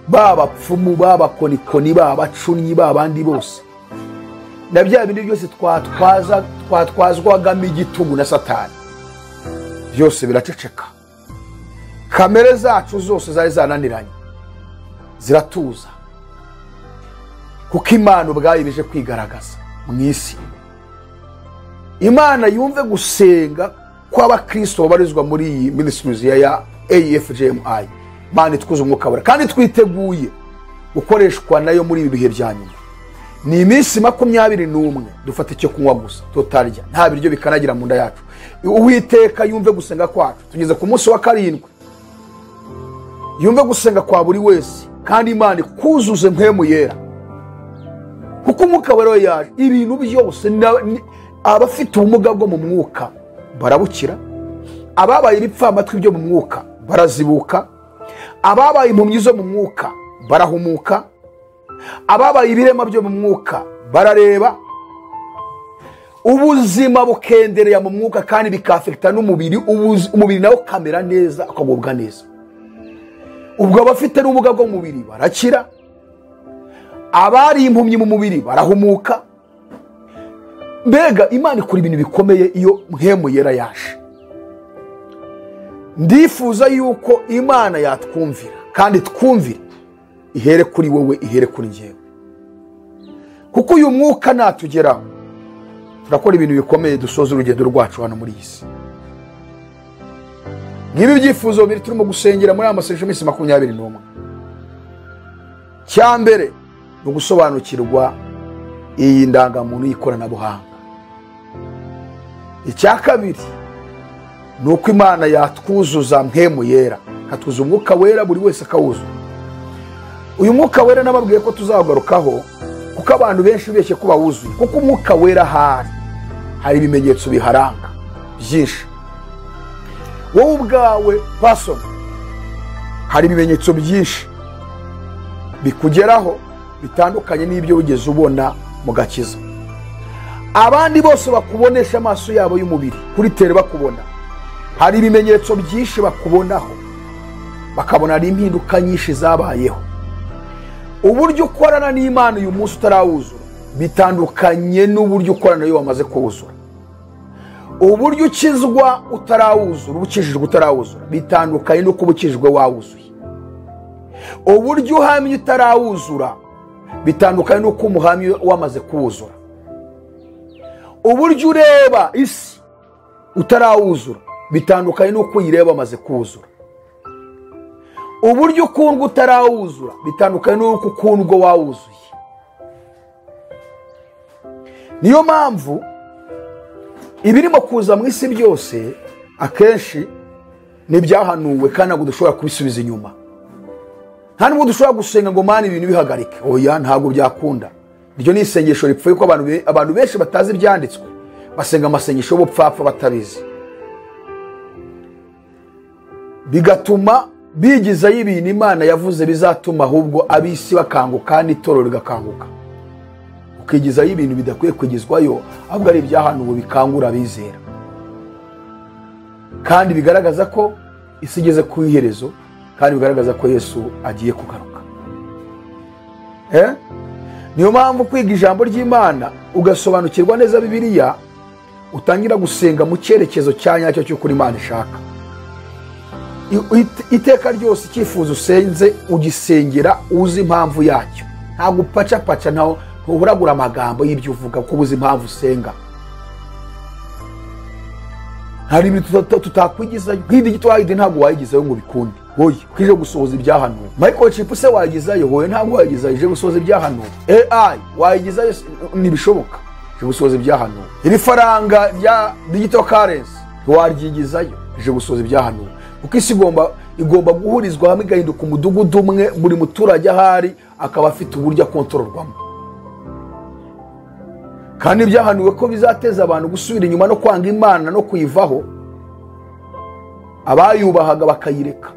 babapfumu, babakonikoni, babacunnyi, babandi bose, na bya bindi byose twatwazwagamo igitugu na Satani, byose biraceceka. Kamere zacu zose zari zananiranye ziratuza, kuko Imana ubwayo ibije kwigaragaza mu isi. Imana yumve gusenga kw'abakristo babarizwa muri iyi ministries ya AFJMI. Imana itwuzuza umwuka wera, kandi twiteguye gukoreshwa nayo muri ibi bihe bya nyuma. Ni iminsi 21 dufata icyo kunywa gusa, tutarya, nta biryo bikanagira mu nda yacu. Uwiteka yumve gusenga kwacu. Tugeze ku munsi wa 7, yumve gusenga kwa buri wese, kandi Imana ikuzuze mpemu yera. Kuko umwuka wera yaje, ibintu byose, abafite ubumuga bwo mu mwuka barabukira, ababaye ibipfamatwi byo mu mwuka barazibuka, ababaye impumyi zo mu mwuka barahumuka, ababaye ibirema byo mu mwuka barareba, ubuzima bukendereye mu mwuka kandi bikafekta n'umubiri, umubiri nawo kamera neza ukagubwa neza. Ubwo abafite n'ubumuga bwo mu mubiri barakira, abari impumyi mu mubiri barahumuka. Mbega Imana ikora ibintu bikomeye iyo mpemu yera yaje. Ndifuza yuko Imana yatwumvira, kandi twumvire, ihere kuri wowe, ihere kuri njyewe. Kuko uyu mwuka natugeraho, turakora ibintu bikomeye, dusoza urugendo rwacu hano muri iyi si. Ngibi ibyifuzo bibiri turimo gusengera muri aya masengesho y'iminsi 21. Cya mbere ni ugusobanukirwa iyi ndangamuntu y'ikoranabuhanga. Icya kabiri ni uko Imana yatwuzuza mpemu yera, ikatwuzuza umwuka wera, buri wese akawuzura. Uyu mwuka wera nababwiye ko tuzawugarukaho, kuko abantu benshi bibeshye ko bawuzuye, kuko umwuka wera hari ibimenyetso biharanga byinshi. Wowe ubwawe person, hari ibimenyetso byinshi bikugeraho bitandukanye n'ibyo wigeze ubona mu gakiza. Abandi bose bakubonesha amaso yabo y'umubiri kuri tere bakubona, hari ibimenyetso byinshi bakubonaho, bakabona ari impinduka nyinshi zabayeho. Uburyo ukorana n'Imana uyu munsi utarawuzura bitandukanye n'uburyo ukorana iyo wamaze kuwuzura. Uburyo ukizwa utarawuzura, ukijijwe utarawuzura, bitandukanye n'uko ukijijwe wawuzuye. Uburyo uhamye utarawuzura bitandukanye n'uko umuhamye wamaze kuwuzura. Uburyo ureba isi utarawuzura bitandukanye n'uko uyireba wamaze kuwuzura. Uburyo ukundwa utarawuzura bitandukanye n'uko ukundwa wawuzuye. Niyo mpamvu ibirimo kuza mu isi byose akenshi n'ibyahanuwe, kandi ntabwo dushobora kubisubiza inyuma. Nta nubwo dushobora gusenga ngo Mana ibintu bihagarike, oya ntabwo byakunda. Iryo ni isengesho ripfuye, ko abantu benshi batazi ibyanditswe basenga amasengesho y'ubupfapfa batabizi, bigatuma bigizayo ibintu Imana yavuze bizatuma ahubwo ab'isi bakanguka n'itorero rigakanguka. Ukigizayo ibintu bidakwiye kwigizwayo, ahubwo ari ibyahanuwe bikangura abizera, kandi bigaragaza ko isi igeze ku iherezo, kandi bigaragaza ko Yesu agiye kugaruka. Niyo mpamvu kwiga ijambo ry'Imana ugasobanukirwa neza Bibiliya, utangira gusenga mu cyerekezo cya nyacyo cy'ukuri Imana ishaka. Iteka ryose icyifuzo usenze ugisengera uzi impamvu yacyo, ntabwo upacapaca, ntuhuragura amagambo y'ibyo uvuga, kuko uzi impamvu usenga. Hari ibintu tutakwigizayo, nk'idi gito ntabwo wayigizayo ngo bikunde, oya kwije gusohoza ibyahanuwe. Microchip se wayigizayo? Hoye ntabwo wayigizayo, ije gusohoza ibyahanuwe. AI wayigizayo? Ntibishoboka, ije gusohoza ibyahanuwe. Iri faranga rya digital currency waryigizayo? Ije gusohoza ibyahanuwe. Kuko isi igomba guhurizwa hamwe igahinduka umudugudu umwe, buri muturage ahari akaba afite uburyo akontororwamo. Kandi byahanuwe ko bizateza abantu gusubira inyuma no kwanga Imana no kuyivaho, abayubahaga bakayireka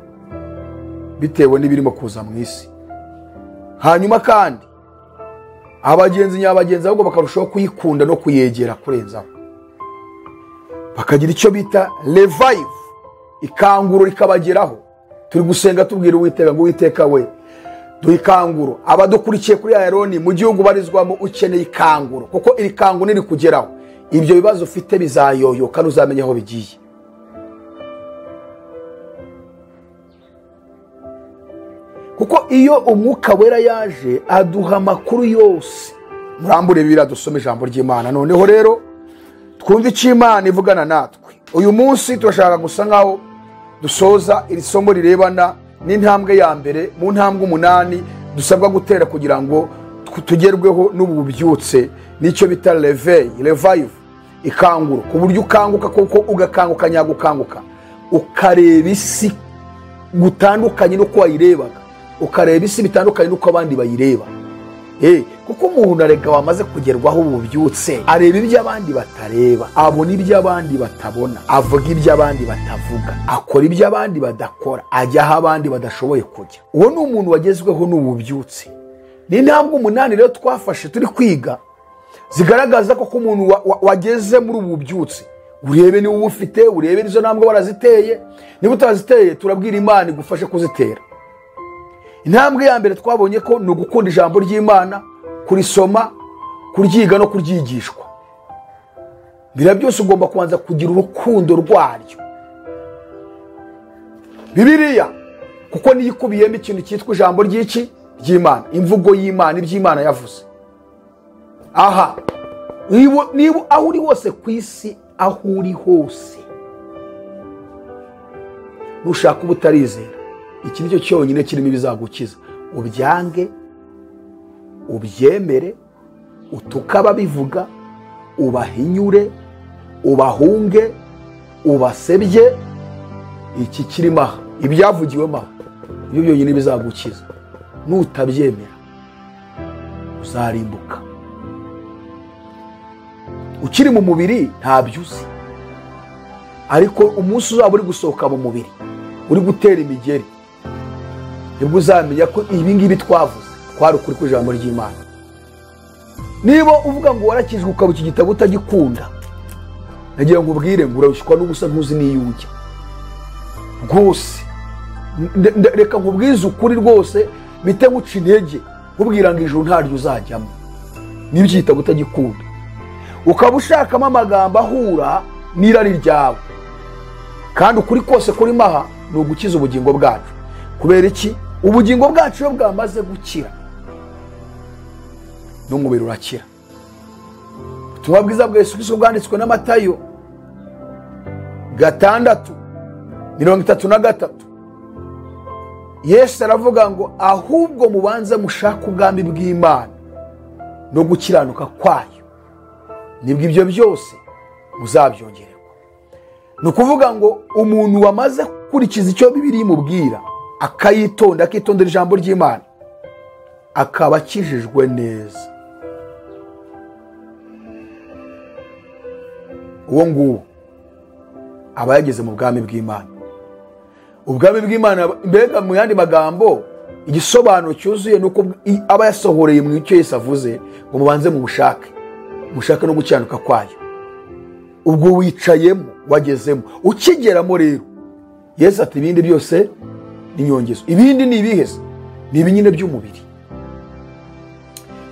bitewe n'ibirimo kuza mu isi. Hanyuma kandi abagenzi nyabagenzi ahubwo bakarushaho kuyikunda no kuyegera kurenzaho, bakagira icyo bita revive, ikanguro rikabageraho. Turi gusenga tubwira Uwiteka ngo Uwiteka we duhe ikanguro. Abadukurikiye kuri Ayaloni mu gihugu barizwamo, ukeneye ikanguro, kuko iri kanguro niri kugeraho ibyo bibazo ufite bizayoyoka, ntuzamenya aho bigiye. Kuko iyo umwuka wera yaje aduha amakuru yose. Murambure Bibiliya dusome ijambo ry'Imana. Noneho rero twumve icyo Imana ivugana natwe. Uyu munsi turashaka gusa nkaho dusoza iri somo rirebana n'intambwe ya mbere mu ntambwe 8 dusabwa gutera kugira ngo tugerweho n'ubu bubyutse, nicyo bita revive, ikanguro, ku buryo ukanguka kuko ugakanguka nyagukanguka, ukareba isi gutandukanye n'uko wayirebaga, ukareba isi bitandukanye n'uko abandi bayireba. Kuko umuntu arega wamaze kugerwaho ububyutse areba ibyo abandi batareba, abona ibyo abandi batabona, avuga ibyo abandi batavuga, akora ibyo abandi badakora, ajya aho abandi badashoboye kujya. Uwo ni umuntu wagezweho n'ububyutse. Ni intambwe 8 rero twafashe turi kwiga zigaragaza ko umuntu wageze muri ubu bubyutse, urebe niba ubufite, urebe izo ntambwe waraziteye. Niba utaziteye turabwira Imana igufashe kuzitera. Intambwe ya mbere twabonye ko ni ugukunda ijambo ry'Imana, kurisoma, kuryiga no kuryigishwa. Biriya byose ugomba kubanza kugira urukundo rwaryo. Bibiliya kuko niyo ikubiyemo ikintu cyitwa ijambo ry'iki ry'Imana, imvugo y'Imana, iby'Imana yavuze. Aha niba aho uri hose ku isi, aho uri hose Nushaka uba utarizera, iki nicyo cyonyine kirimo ibizagukiza. Ubyange, ubyemere, utuka ababivuga, ubahinyure, ubahunge, ubasebye, iki kirimo aha, ibyavugiwemo aha, ibyo byonyine bizagukiza. Nutabyemera uzarimbuka. Ukiri mu mubiri ntabyo uzi, ariko umunsi uzaba uri gusohoka mu mubiri uri gutera imigeri, nibwo uzamenya ko ibi ngibi twavuze kwari ukuri kw'ijambo ry'Imana. Niba uvuga ngo warakijwe ukaba iki gitabo utagikunda, nagira ngo ubwire ngo urabishwa n'ubusa, ntuzi n'iyo ujya rwose. Reka nkubwize ukuri rwose, bite nkuca intege nkubwira ngo ijuru ntaryo uzajyamo niba iki gitabo utagikunda, ukaba ushakamo amagambo ahura n'irari ryawe. Kandi ukuri kose kurimo aha ni ugukiza ubugingo bwacu. Kubera iki? Ubugingo bwacu iyo bwamaze gukira, n'umubiri urakira. Ubutumwa bwiza bwa Yesu Kristo bwanditswe na Matayo 6:33, Yesu aravuga ngo ahubwo mubanze mushake ubwami bw'Imana no gukiranuka kwayo, nibwo ibyo byose muzabyongererwa. Ni ukuvuga ngo umuntu wamaze gukurikiza icyo Bibiliya imubwira, akayitonda, akitondera ijambo ry'Imana, akaba akijijwe neza, uwo nguwo aba yageze mu bwami bw'Imana. Ubwami bw'Imana, mbega mu yandi magambo, igisobanuro cyuzuye ni uko aba yasohoreye mu icyo Yesu avuze ngo mubanze mumushake, mushake no gukiranuka kwayo. Ubwo wicayemo, wagezemo, ukigeramo rero Yesu ati ibindi byose ni inyongezo. Ibindi ni ibiheze, ni ibinyine by'umubiri.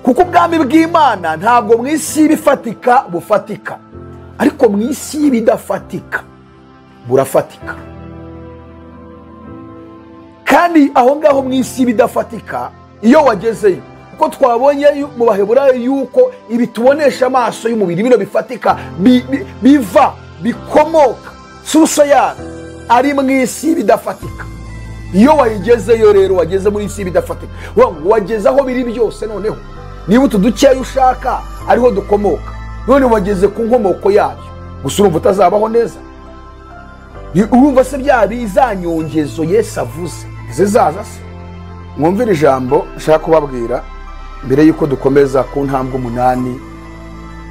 Kuko ubwami bw'Imana ntabwo mu isi y'ibifatika bufatika, ariko mu isi y'ibidafatika burafatika. Kandi aho ngaho mu isi y'ibidafatika iyo wagezeyo, kuko twabonye mu Baheburayo yuko ibitubonesha amaso y'umubiri bino bifatika biva, bikomoka, source yabyo ari mu isi y'ibidafatika. Iyo wayigezeyo rero, wageze muri isi y'ibidafatika, wageze aho biri byose. Noneho niba utu dukeya ushaka ariho dukomoka, none wageze ku nkomoko yabyo, gusa urumva utazabaho neza. Urumva se bya bizanyongezo Yesu avuze zizaza se? Mwumvire ijambo nshaka kubabwira mbere yuko dukomeza ku ntambwe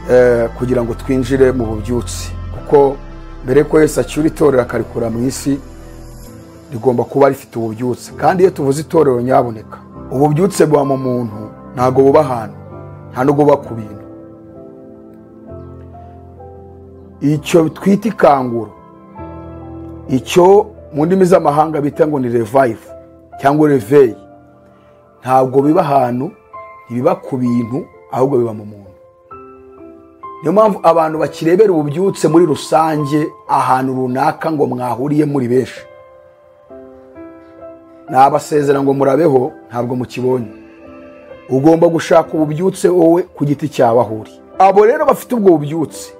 8, kugira ngo twinjire mu bubyutse. Kuko mbere ko Yesu acyura itorero akarikura mu isi, rigomba kuba rifite ububyutse. Kandi iyo tuvuze itorero nyaboneka, ububyutse buba mu muntu, ntago buba ahantu, nta nubwo buba ku bintu. Icyo twita ikanguro, icyo mu ndimi z'amahanga bita ngo ni revive cyangwa reveil, ntabwo biba ahantu, ntibiba ku bintu, ahubwo biba mu muntu. Niyo mpamvu abantu bakirebera ububyutse muri rusange ahantu runaka ngo mwahuriye muri benshi, nabasezera ngo murabeho, ntabwo mukibonye. Ugomba gushaka ububyutse wowe ku giti cyawe aho uri. Abo rero bafite ubwo bubyutse,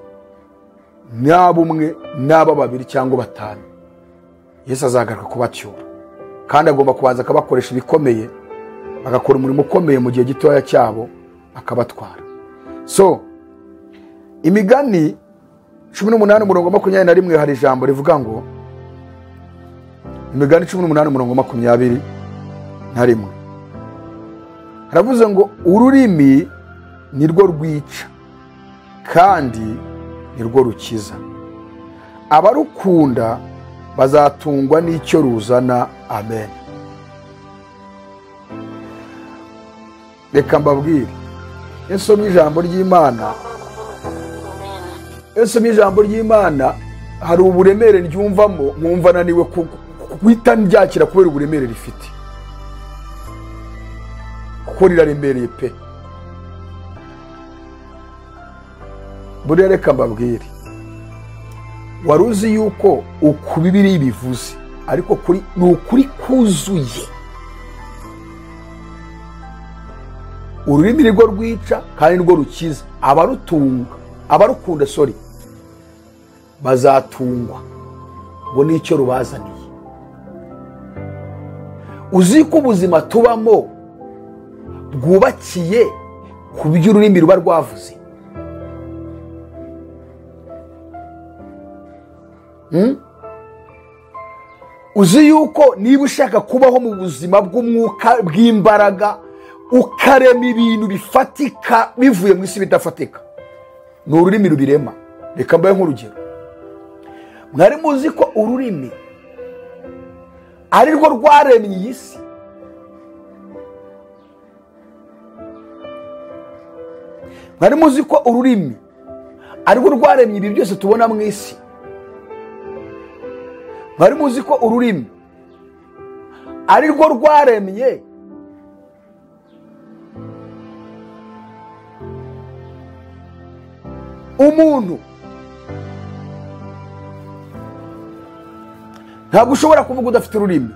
n'abo umwe, n'abo babiri cyangwa batanu, Yesu azagaruka kubacyura. Kandi agomba kubanza akabakoresha ibikomeye, bagakora umurimo ukomeye mu gihe gitoya cyabo, akabatwara. So Imigani 18:21 hari ijambo rivuga ngo, Imigani 18:21 haravuze ngo ururimi nirwo rwica kandi nirwo rukiza, abarukunda bazatungwa n'icyo ruzana. Amen. Reka mbabwire, nsomye ijambo ry'Imana, nsomye ijambo ry'Imana, hari uburemere ryumvamo nkumva naniwe guhita ndyakira kubera uburemere rifite, kuko riraremereye pe. Buriya reka mbabwire, wari uzi yuko uku Bibiliya bivuze, ariko kuri ni ukuri kuzuye. Ururimi nirwo rwica kandi nirwo rukiza, abarutunga, abarukunda sorry, bazatungwa ngo nicyo rubazaniye. Uzi ko ubuzima tubamo bwubakiye ku byo ururimi ruba rwavuze. Uzi yuko niba ushaka kubaho mu buzima bw'umwuka bw'imbaraga, ukarema ibintu bifatika bivuye mu isi bidafatika, ni ururimi rubirema. Reka mbahe nk'urugero. Mwari muzi ko ururimi ari rwo rwaremye iyi si? Mwari muzi ko ururimi ari rwo rwaremye ibi byose tubona mu isi? Mwari muzi ko ururimi ari rwo rwaremye umuntu? Ntabwo ushobora kuvuga udafite ururimi.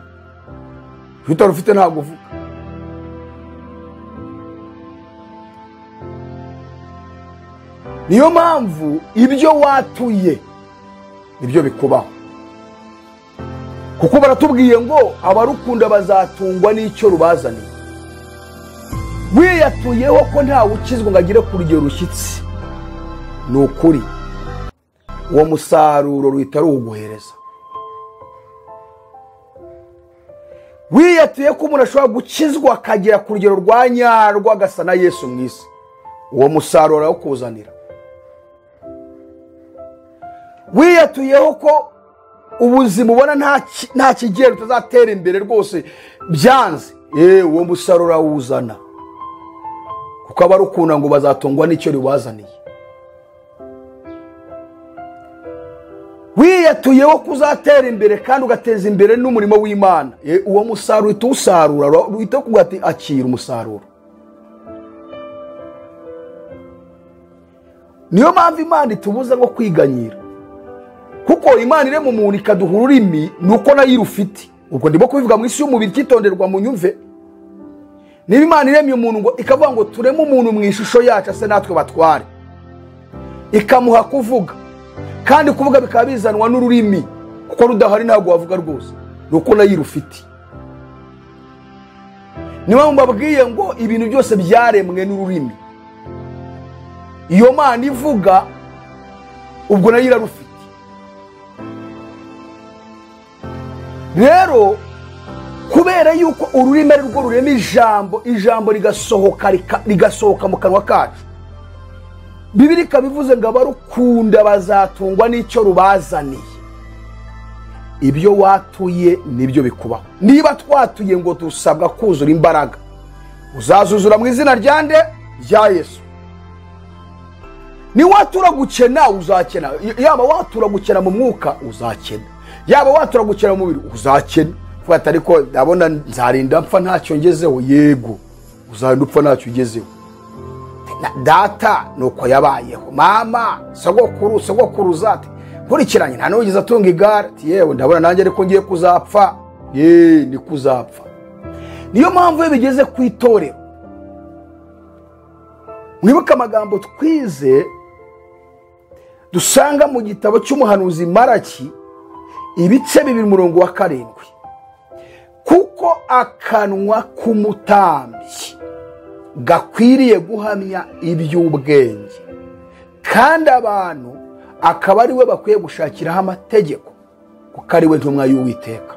Iyo utarufite ntabwo uvuga. Niyo mpamvu ibyo watuye nibyo bikubaho. Kuko baratubwiye ngo abarukunda bazatungwa n'icyo rubazaniye. Wiyatuyeho ko ntawe ukizwa ngo agere ku rugero rushyitsi, ni ukuri uwo musaruro ruhita ruwuguhereza. Wiyatuye ko umuntu ashobora gukizwa akagera ku rugero rwa nyarwo agasa na Yesu mu isi, uwo musaruro arawukuzanira. Wiyatuyeho ko ubuzima ubona nta kigero utazatera imbere rwose byanze, uwo musaruro urawuzana. Kuko abarukunda ngo bazatungwa n'icyo rubazaniye. Wiyatuyeho ko uzatera imbere kandi ugateza imbere n'umurimo w'Imana, uwo musaruro uhita uwusarura, uhita ukubwira ati akira umusaruro. Niyo mpamvu Imana itubuza ngo kwiganyira. Kuko Imana irema umuntu ikaduha ururimi, nuko nayo irufite. Ubwo ndimo kubivuga mu isi y'umubiri, cyitonderwa mu nyumve. Niba Imana iremye umuntu ngo ikavuga ngo tureme umuntu mu ishusho yacu ase natwe batware, ikamuha kuvuga, kandi kuvuga bikaba bizanwa n'ururimi, kuko rudahari ntabwo wavuga rwose, nuko nayo irufite. Niyo mbabwiye ngo ibintu byose byaremwe n'ururimi. Iyo Mana ivuga ubwo nayo irarufite. Rero kubera yuko ururimi ari rwo rurema ijambo, ijambo rigasohoka rigasohoka mu kanwa kacu, Bibiliya ikabivuze ngo abarukunda bazatungwa n'icyo rubazaniye. Ibyo watuye nibyo bikubaho. Niba twatuye ngo dusabwa kuzura imbaraga, uzazuzura mu izina rya nde? Rya Yesu. Ni watura gukena uzakena. Yaba watura gukena mu mwuka uzakena, yaba watura gukena mu mubiri uzakena. Kuko ariko ndabona nzarinda mpfa ntacyo ngezeho. Yego, uzarinda upfa ntacyo ugezeho. Data nuko yabayeho, mama, sogokuru, sogokuruza ati nkurikiranye nta n'uwigeze atunga igare, ati yewe ndabona nanjye ariko ngiye kuzapfa. Ye, ni kuzapfa. Niyo mpamvu iyo bigeze ku itorero, mwibuke amagambo twize dusanga mu gitabo cy'umuhanuzi Maraki ibice 2 umurongo wa 7. Kuko akanwa k'umutambyi gakwiriye guhamya iby'ubwenge, kandi abantu akaba ari we bakwiye gushakiraho amategeko, kuko ari we ntumwa y'Uwiteka.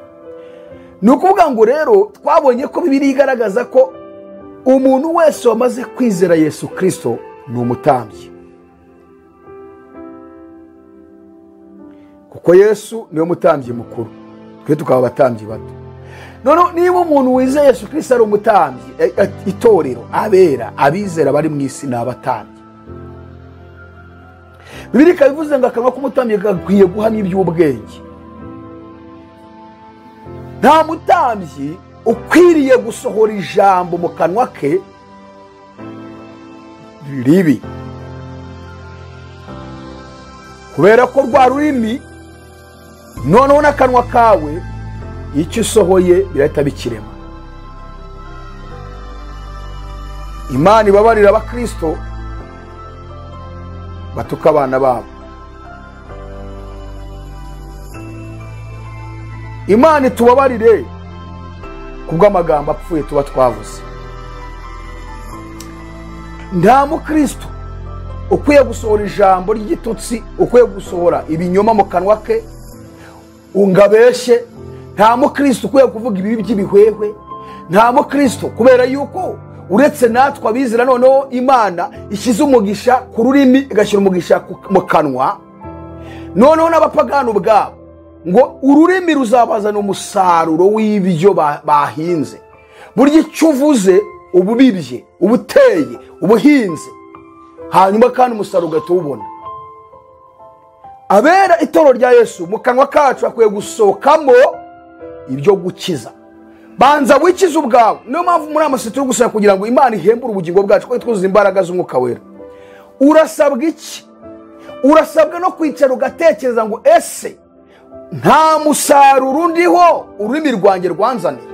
Ni ukuvuga ngo rero twabonye ko Bibiliya igaragaza ko umuntu wese wamaze kwizera Yesu Kristo ni umutambyi, kuko Yesu niwe mutambyi mukuru, twe tukaba abatambyi bato. None niba umuntu wizeye Yesu Kristo ari umutambyi, itorero, abera, abizera bari mu isi ni abatambyi. Bibiliya ikabivuze ngo akanwa k'umutambyi gakwiye guhamya iby'ubwenge. Nta mutambyi ukwiriye gusohora ijambo mu kanwa ke ribi, kubera ko rwa rurimi noneho n'akanwa kawe icyo usohoye birahita bikirema. Imana ibabarira abakristo batuka abana babo. Imana itubabarire Kubw'amagambo apfuye tuba twavuze. Nta mukristo ukwiye gusohora ijambo ry'igitutsi, ukwiye gusohora ibinyoma mu kanwa ke ungabeshe. Nta mukristo ukwiye kuvuga ibibi by'ibihwehwe. Nta mukristo, kubera yuko uretse natwe abizera noneho Imana ishyize umugisha ku rurimi igashyira umugisha mu kanwa, noneho n'abapagani ubwabo ngo ururimi ruzabazana umusaruro w'ibyo bahinze. Burya icyo uvuze ububibye, ubuteye, ubuhinze, hanyuma kandi umusaruro ugahita uwubona. Abera itorero rya Yesu, mu kanwa kacu hakwiye gusohokamo ibyo gukiza. Banza wikize ubwawe. Niyo mpamvu muri aya turi gusaba kugira ngo Imana ihembure ubugingo bwacu, kuko twuzuza imbaraga z'Umwuka Wera. Urasabwa iki? Urasabwa no kwicara ugatekereza ngo ese nta musaruro ndiho ururimi rwanjye rwanzaniye.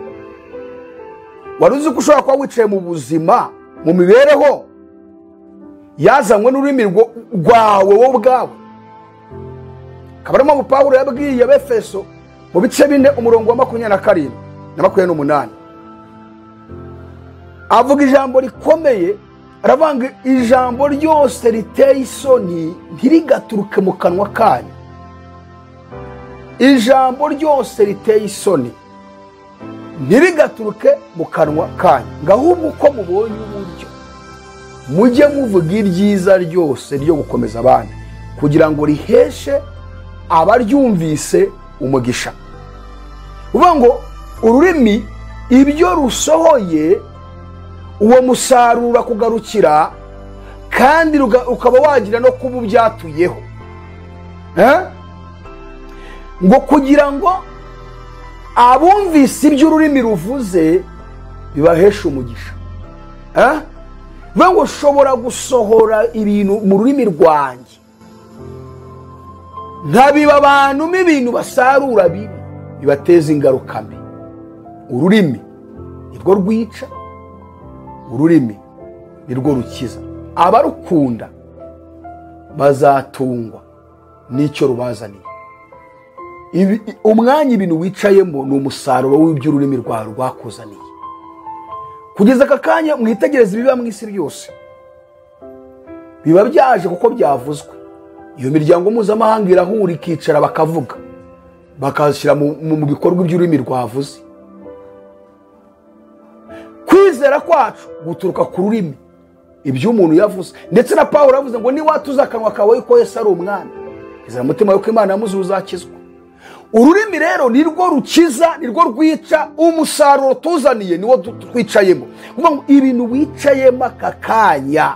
Wari uzi ko ushobora kuba wicaye mu buzima, mu mibereho yazanywe n'ururimi rwawe wowe ubwawe. Akaba ariyo mpamvu Pawulo yabwiye Abefeso mu bice 4 umurongo wa 27 na 28, avuga ijambo rikomeye, aravanga ijambo ryose riteye isoni ntirigaturuke mu kanwa kanyu. Ijambo ryose riteye isoni ntirigaturuke mu kanwa kanyu, ngo ahubwo uko mubonye uburyo mujye muvuga ibyiza ryose ryo gukomeza abandi, kugira ngo riheshe abaryumvise umugisha. Uvuga ngo ururimi ibyo rusohoye uwo musaruro kugarukira, kandi ukaba wagira no kuba ubyatuyeho. Ngo kugira ngo abumvise ibyo ururimi ruvuze bibaheshe umugisha. Ngo ushobora gusohora ibintu mu rurimi rwanjye nkabiba abantu ibintu basarura bibi bibateza ingaruka mbi. Ururimi nirwo rwica, ururimi nirwo rukiza. Abarukunda bazatungwa n'icyo rubazaniye. Umwanya ibintu wicayemo ni umusaruro w'ibyo ururimi rwawe rwakuzaniye. Kugeza aka kanya mwitegereze ibiba mu isi byose, biba byaje kuko byavuzwe. Iyo miryango mpuzamahanga irahura ikicara bakavuga, bakashyira mu bikorwa iby'ururimi rwavuze. Kwizera kwacu guturuka ku rurimi, ibyo umuntu yavuze. Ndetse na Pawulo yavuze ngo niwatuza akanwa kawe ko Yesu ari umwami, izera umutima wawe ko Imana yamuzuye uzakizwa. Ururimi rero nirwo rukiza, nirwo rwica. Umusaruro tuzaniye niwo twicayemo. Kuvuga ngo ibintu wicayemo aka kanya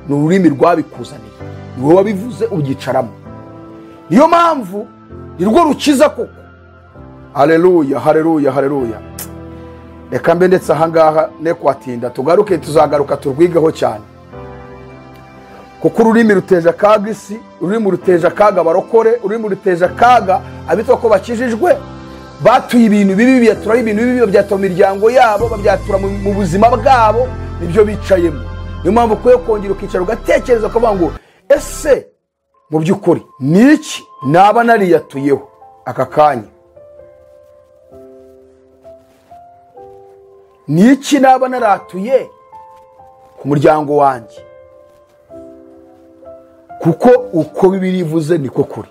ni ururimi rwabikuzaniye, ni wowe wabivuze ubyicaramo. Niyo mpamvu nirwo rukiza koko. Haleluya, haleluya, haleluya. Reka mbe ndetse ahangaha ne kwatinda, tugaruke, tuzagaruka turwigeho cyane. Kuko ururimi ruteje akaga isi, ururimi ruteje akaga abarokore, ururimi ruteje akaga abitwa ko bakijijwe, batuye ibintu bibi, byatura ibintu bibi, babyatura mu miryango yabo, babyatura mu buzima bwabo, nibyo bicayemo. Niyo mpamvu ukwiye kongera ukicara ugatekereza ukavuga ngo ese mu by'ukuri ni iki naba nariyatuyeho aka kanya? Ni iki naba naratuye ku muryango wanjye? Kuko uko Bibiliya ivuze niko kuri.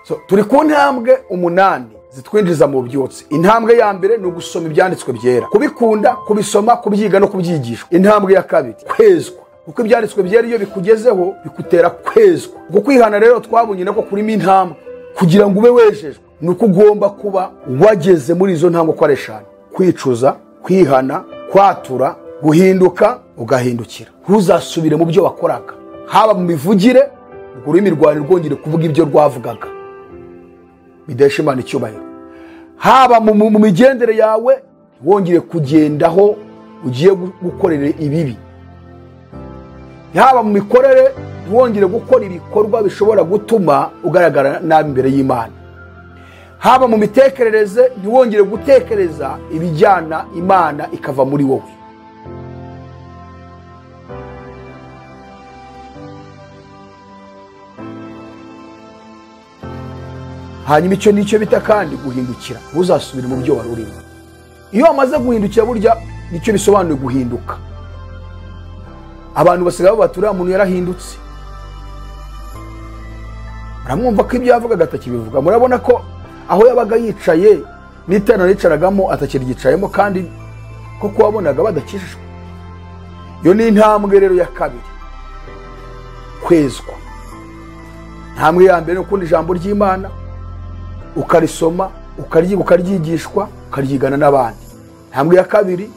So, turi ku ntambwe 8 zitwinjiza mu byotsi. Intambwe ya mbere ni ugusoma ibyanditswe byera, kubikunda, kubisoma, kubyiga no kubyigishwa. Intambwe ya kabiri, kwezwa. Kuko ibyanditswe byera iyo bikugezeho bikutera kwezwa. Kuko kwihana rero twabonye nako kurimo intambwe. Kugira ngo ube wejejwe ni uko ugomba kuba wageze muri izo ntambwe uko ari 5: kwicuza, kwihana, kwatura, guhinduka, ugahindukira. Ntuzasubire mu byo wakoraga, haba mu mivugire, ururimi rwawe rwongere kuvuga ibyo rwavugaga bidahesha Imana icyubahiro, haba mu migendere yawe wongere kugendaho ugiye gukorera ibibi, haba mu mikorere wongere gukora ibikorwa bishobora gutuma ugaragara nabi imbere y'Imana, haba mu mitekerereze ntiwongere gutekereza ibijyana Imana ikava muri wowe. Hanyuma icyo nicyo bita kandi guhindukira, ntuzasubire mu byo wari urimo. Iyo wamaze guhindukira, burya nicyo bisobanuye guhinduka. Abantu basigaye bavuga uriya muntu yarahindutse. Muramwumva ko ibyo yavugaga atakibivuga. Murabona ko aho yabaga yicaye n'iteraniro yicaragamo atakiryicayemo, kandi koko wabonaga badakijijwe. Iyo ni intambwe rero ya kabiri, kwezwa. Intambwe ya mbere ni ukunda ijambo ry'Imana, ukarisoma, ukaryiga, ukaryigishwa, ukaryigana n'abandi. Intambwe ya kabiri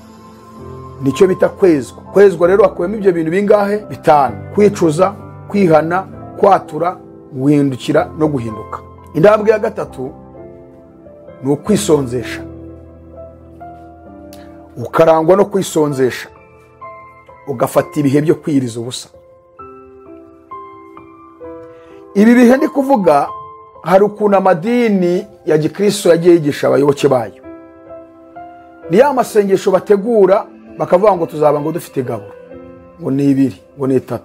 nicyo bita kwezwa. Kwezwa rero hakubiyemo ibyo bintu bingahe? 5: kwicuza, kwihana, kwatura, guhindukira no guhinduka. Intambwe ya gatatu ni ukwisonzesha, ukarangwa no kwisonzesha, ugafata ibihe byo kwiyiriza ubusa. Ibi bihe ndi kuvuga, hari ukuntu amadini ya gikristo yagiye yigisha abayoboke bayo. Ni ya masengesho bategura bakavuga ngo tuzaba ngo dufite igaburo, ngo ni 2, ngo ni 3.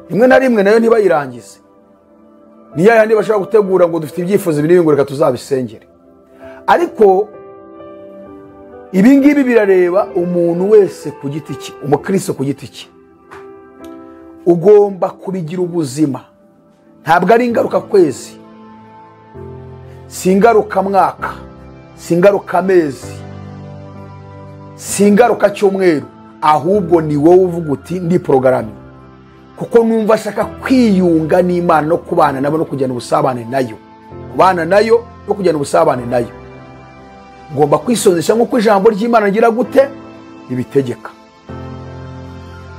Rimwe na rimwe nayo ntibayirangize. Ni ya yandi bashobora gutegura ngo dufite ibyifuzo ibi ngo reka tuzabisengere. Ariko ibi ngibi birareba umuntu wese ku giti cye, umukristo ku giti cye. Ugomba kubigira ubuzima. Ntabwo ari ingaruka kwezi, si ingaruka mwaka, si ingaruka amezi, si ingaruka cyumweru, ahubwo ni wowe uvuga uti ndi porogaramu, kuko numva ashaka kwiyunga n'Imana no kubana nabo no kujyana ubusabane nayo, kubana nayo no kujyana ubusabane nayo. Ngomba kwisonzesha nk'uko ijambo ry'Imana rigira gute ribitegeka.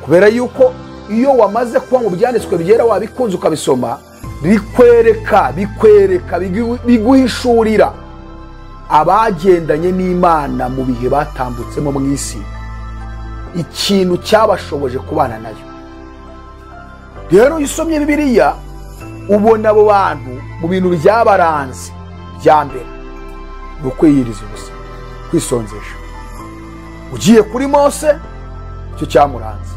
Kubera yuko iyo wamaze kuba mu byanditswe byera wabikunze ukabisoma, bikwereka, bikwereka, biguhishurira abagendanye n'Imana mu bihe batambutsemo mu isi, ikintu cyabashoboje kubana nayo. Rero iyo usomye Bibiliya ubona abo bantu mu bintu byabaranze bya mbere ni ukwiyiriza ubusa, kwisonzesha. Ugiye kuri Mose, icyo cyamuranze.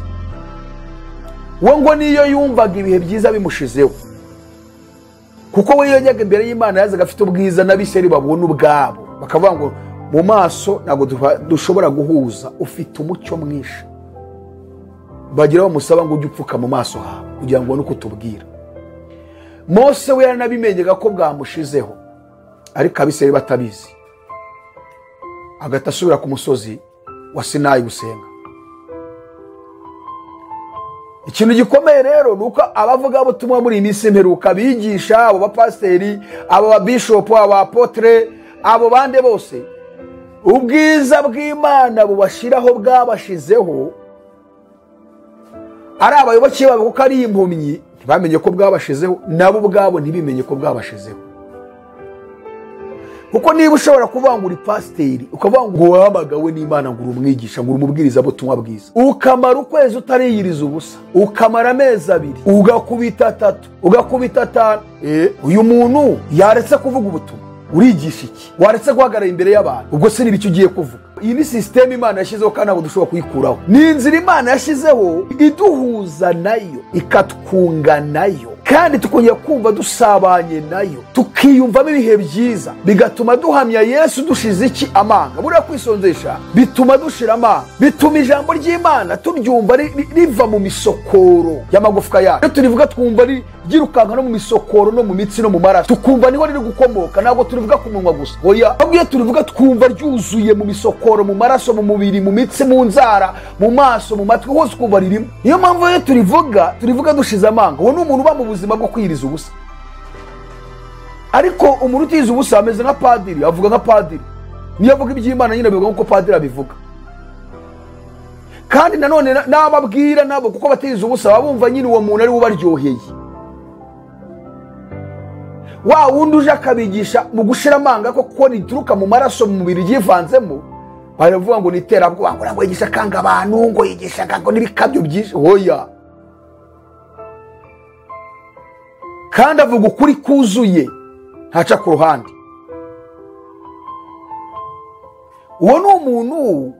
We ngo niyo yumvaga ibihe byiza bimushizeho, kuko we yajyaga imbere y'Imana yazaga afite ubwiza n'abiseri babona ubwabo, bakavuga ngo mu maso ntabwo dushobora guhuza, ufite umucyo mwinshi. Bagira bamusaba ngo ujye upfuka mu maso hawe kugira ngo ubone uko utubwira. Mose we yaranabimenyaga ko bwamushizeho, ariko abiseri batabizi, agahita asubira ku musozi wa Sinayi gusenga. Ikintu gikomeye rero ni uko abavugabutumwa muri iyi minsi mperuka bigisha, abo bapasiteri, abo babishopu, abo apotre, abo bande bose, ubwiza bw'Imana bubashiraho bwabashizeho, ari abayoboke babo kuko ari impumyi ntibamenye ko bwabashizeho, nabo ubwabo ntibimenye ko bwabashizeho. Kuko niba ushobora kuvuga ngo uri pasiteri, ukavuga ngo wahamagawe n'Imana ngo uri umwigisha, ngo uri umubwirizabutumwa bwiza, ukamara ukwezi utariyiriza ubusa, ukamara amezi 2, ugakubita 3, ugakubita 5, uyu muntu yaretse kuvuga ubutumwa, urigisha iki? Waretse guhagarara imbere y'abantu, ubwo se n'ibiki ugiye kuvuga? Iyi ni sisiteme Imana yashyizeho kandi ntabwo dushobora kuyikuraho. Ni inzira Imana yashyizeho iduhuza nayo, ikatwunga nayo, kandi tukongera kumva dusabanye nayo, tukiyumvamo ibihe byiza, bigatuma duhamya Yesu dushize iki amanga. Buriya kwisonzesha bituma dushira amanga, bituma ijambo ry'Imana turyumva riva mu misokoro y'amagufwa yacu. Iyo turivuga twumva ryirukanka no mu misokoro no mu mitsi no mu maraso, tukumva niho riri gukomoka, ntabwo turivuga ku munwa gusa. Oya, ahubwo iyo turivuga twumva ryuzuye mu misokoro, mu maraso, mu mubiri, mu mitsi, mu nzara, mu maso, mu matwi, hose ukumva ririmo. Niyo mpamvu iyo turivuga turivuga dushize amanga. Uwo ni umuntu uba mu buzima bwo kwiyiriza ubusa. Ariko umuntu utiyiza ubusa ameze nka padiri, avuga nka padiri. Niyo avuga iby'Imana nyine abivuga nk'uko padiri abivuga. Kandi nanone n'ababwira nabo kuko batiyiza ubusa baba bumva nyine uwo muntu ari we ubaryoheye. Wa wundi uje akabigisha mu gushira amanga ko rituruka mu maraso, mu mubiri ryivanzemo, baravuga ngo ni iterabwoba, ngo yigisha kanga abantu, ngo yigisha ngo n'ibikabyo byinshi. Oya, kandi avuga ukuri kuzuye, ntaca ku ruhande. Uwo ni umuntu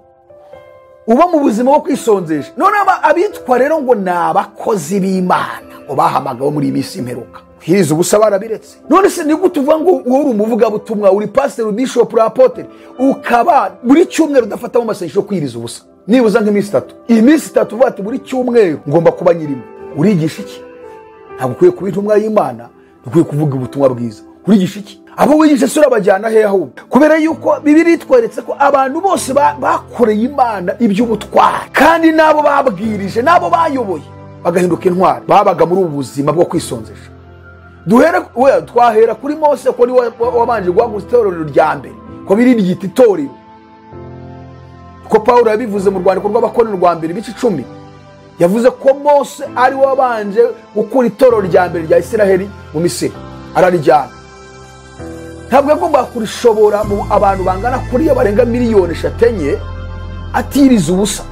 uba mu buzima bwo kwisonzesha. None abitwa rero ngo ni abakozi b'Imana, ngo bahamagawe muri iyi minsi imperuka. Kwiyiriza ubusa barabiretse. None se ni gute uvuga ngo wowe uri umuvugabutumwa, uri pastor, bishop, uri apotre, ukaba buri cyumweru udafatamo amasengesho yo kwiyiriza ubusa nibuza nk'iminsi 3? Iyi minsi 3 uvuga ati buri cyumweru ngomba kuba nyirimo. Urigisha iki? Ntabwo ukwiye kuba intumwa y'Imana, ukwiye kuvuga ubutumwa bwiza. Urigisha iki? Abo wigisha se urabajyana hehe ahubwo? Kubera yuko Bibiliya itweretse ko abantu bose bakoreye Imana iby'ubutwari, kandi nabo babwirije, nabo bayoboye bagahinduka intwari, babaga muri ubu buzima bwo kwisonzesha. Twahera kuri Mose, ko niwe wabanje guhaguruka itorero rya mbere, ko biri ryita itorero, ko Pawulo yabivuze mu rwandiko rw'Abakorinto rwa mbere ibice 10, yavuze ko Mose ari we wabanje gukura itorero rya mbere rya Isiraheli mu Misiri ararijyana. Ntabwo yagombaga kurishobora mu abantu bangana kuriya barenga miliyoni 5 atiriza ubusa.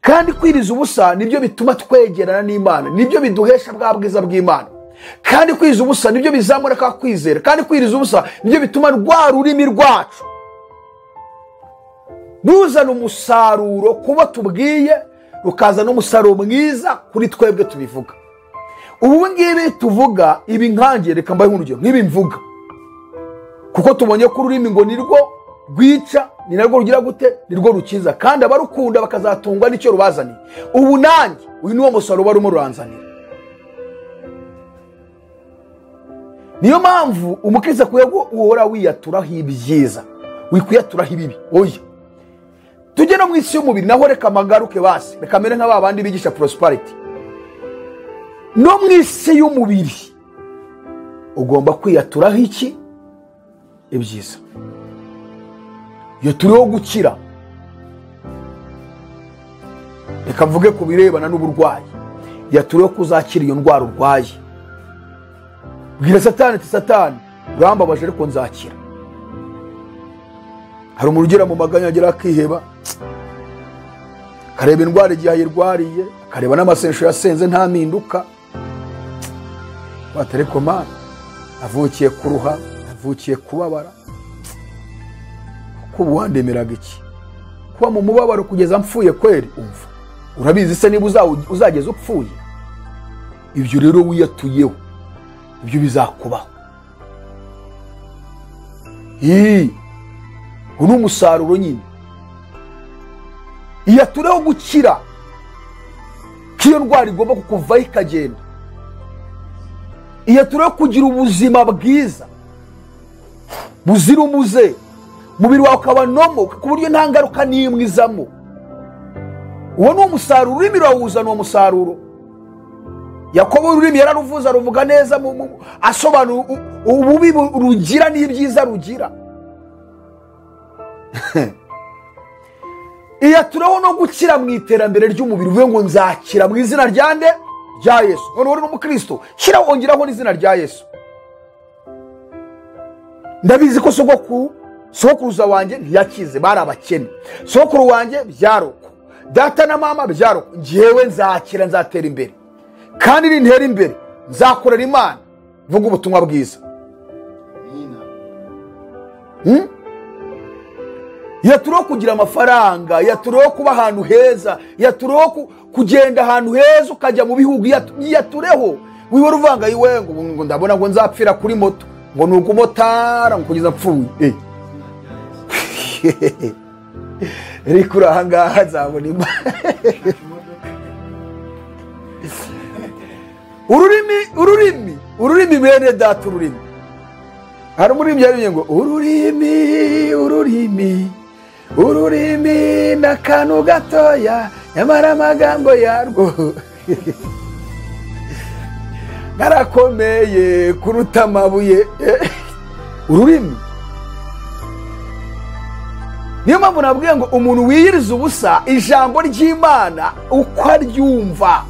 Kandi kwiriza ubusa nibyo bituma twegerana n'Imana, nibyo biduhesha bwa bwiza bw'Imana. Kandi kwiriza ubusa nibyo bizamura ka kwizera. Kandi kwiriza ubusa nibyo bituma rwa rurimi rwacu ruzana umusaruro kuba tubwiye, rukazana umusaruro mwiza kuri twebwe tubivuga. Ubu ngibi tuvuga ibi nkange, reka mbahe urugero nk'ibi mvuga, kuko tubonye ko ururimi ngo nirwo rwica, ni narwo rugira gute, nirwo rukiza, kandi abarukunda bakazatungwa n'icyo rubazaniye. Ubu nanjye uyu niwo musaruro barimo ruranzanira. Niyo mpamvu umukristo akwiye guhora wiyaturaho ibyiza, wikwiyaturaho ibibi. Oya, tujye no mu isi y'umubiri naho, reka amagaruke basi, reka mere nka babandi bigisha prosperity. No mu isi y'umubiri ugomba kwiyaturaho iki? Ibyiza. Iyo turiho gukira, reka mvuge ku birebana n'uburwayi, yaturiho kuzakira iyo ndwara urwaye. Bwira Satani ati Satani urambabaje ariko nzakira. Hari umuntu ugera mu maganya agera akiheba, akareba indwara igihe ayirwariye, akareba n'amasengesho yasenze nta mpinduka. Ariko Mana, avukiye kuruha, avukiye kubabara, kuko ubu wandemeraga iki? Kuba mu mubabaro kugeza mpfuye kweri? Umva, urabizi se niba uzageza upfuye? Ibyo rero wiyatuyeho, ibyo bizakubaho. Uyu ni umusaruro nyine. Iyatureho gukira, ko iyo ndwara igomba kukuvaho ikagenda. Iyatureho kugira ubuzima bwiza buzira umuze, umubiri wawe ukaba nomo ku buryo nta ngaruka n'imwe izamo. Uwo ni umusaruro. Ururimi rurawuzana uwo musaruro. Yakobo ururimi yararuvuze, aruvuga neza, asobanura ububi rugira n'ibyiza rugira. Iyatureho no gukira mu iterambere ry'umubiri, uvuge ngo nzakira mu izina rya nde? Rya Yesu. None uri n'umukristo, shyira wongeraho n'izina rya Yesu. Ndabizi ko sogokuruza wanjye ntiyakize, bari abakene. Sogokuru wanjye byaroko, data na mama byaroko. Njyewe nzakira, nzatera imbere, kandi nintera imbere nzakorera Imana, mvuga ubutumwa bwiza. Yatureho kugira amafaranga, yatureho kuba ahantu heza, yatureho kugenda ahantu heza ukajya mu bihugu, yatureho. Wihora uvanga iwe ngo ndabona ngo nzapfira kuri moto, ngo ni ukumotara ngo kugeza mpfuye. Ariko uri aha ngaha nzabona Imana. Ururimi, ururimi bene data, ururimi. Hari umuririmbyi yaririmbye ngo ururimi, ururimi, ururimi n'akantu gatoya, nyamara amagambo yarwo garakomeye kuruta amabuye. Ururimi. Niyo mpamvu nabwiye ngo umuntu wiyiriza ubusa ijambo ry'Imana uko aryumva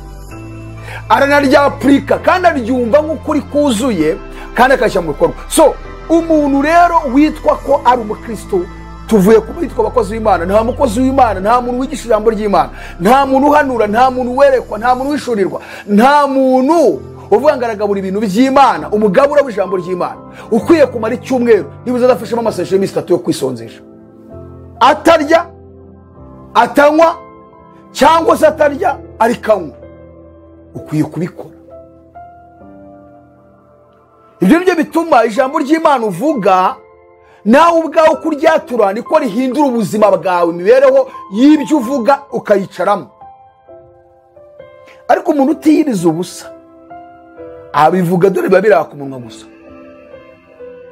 aranaryapurika, kandi aryumva nk'ukuri kuzuye, kandi akashyira mu bikorwa. So umuntu rero witwa ko ari umukristo, tuvuye ku bitwa abakozi b'Imana, nta mukozi w'Imana, nta muntu wigisha ijambo ry'Imana, nta muntu uhanura, nta muntu werekwa, nta muntu wishurirwa, nta muntu uvuga ngo aragabura ibintu by'Imana. Umugabura w'ijambo ry'Imana ukwiye kumara icyumweru niba uzadafashemo amasengesho y'iminsi 3 yo kwisonzesha, atarya, atanywa, cyangwa se atarya arikanywa, ukwiye kubikora. Ibyo nibyo bituma ijambo ry'Imana uvuga nawe ubwawe kuryatura niko rihindura ubuzima bwawe, imibereho y'ibyo uvuga ukayicaramo. Ariko umuntu utiyiriza ubusa abivuga, dore biba biri ku munwa gusa,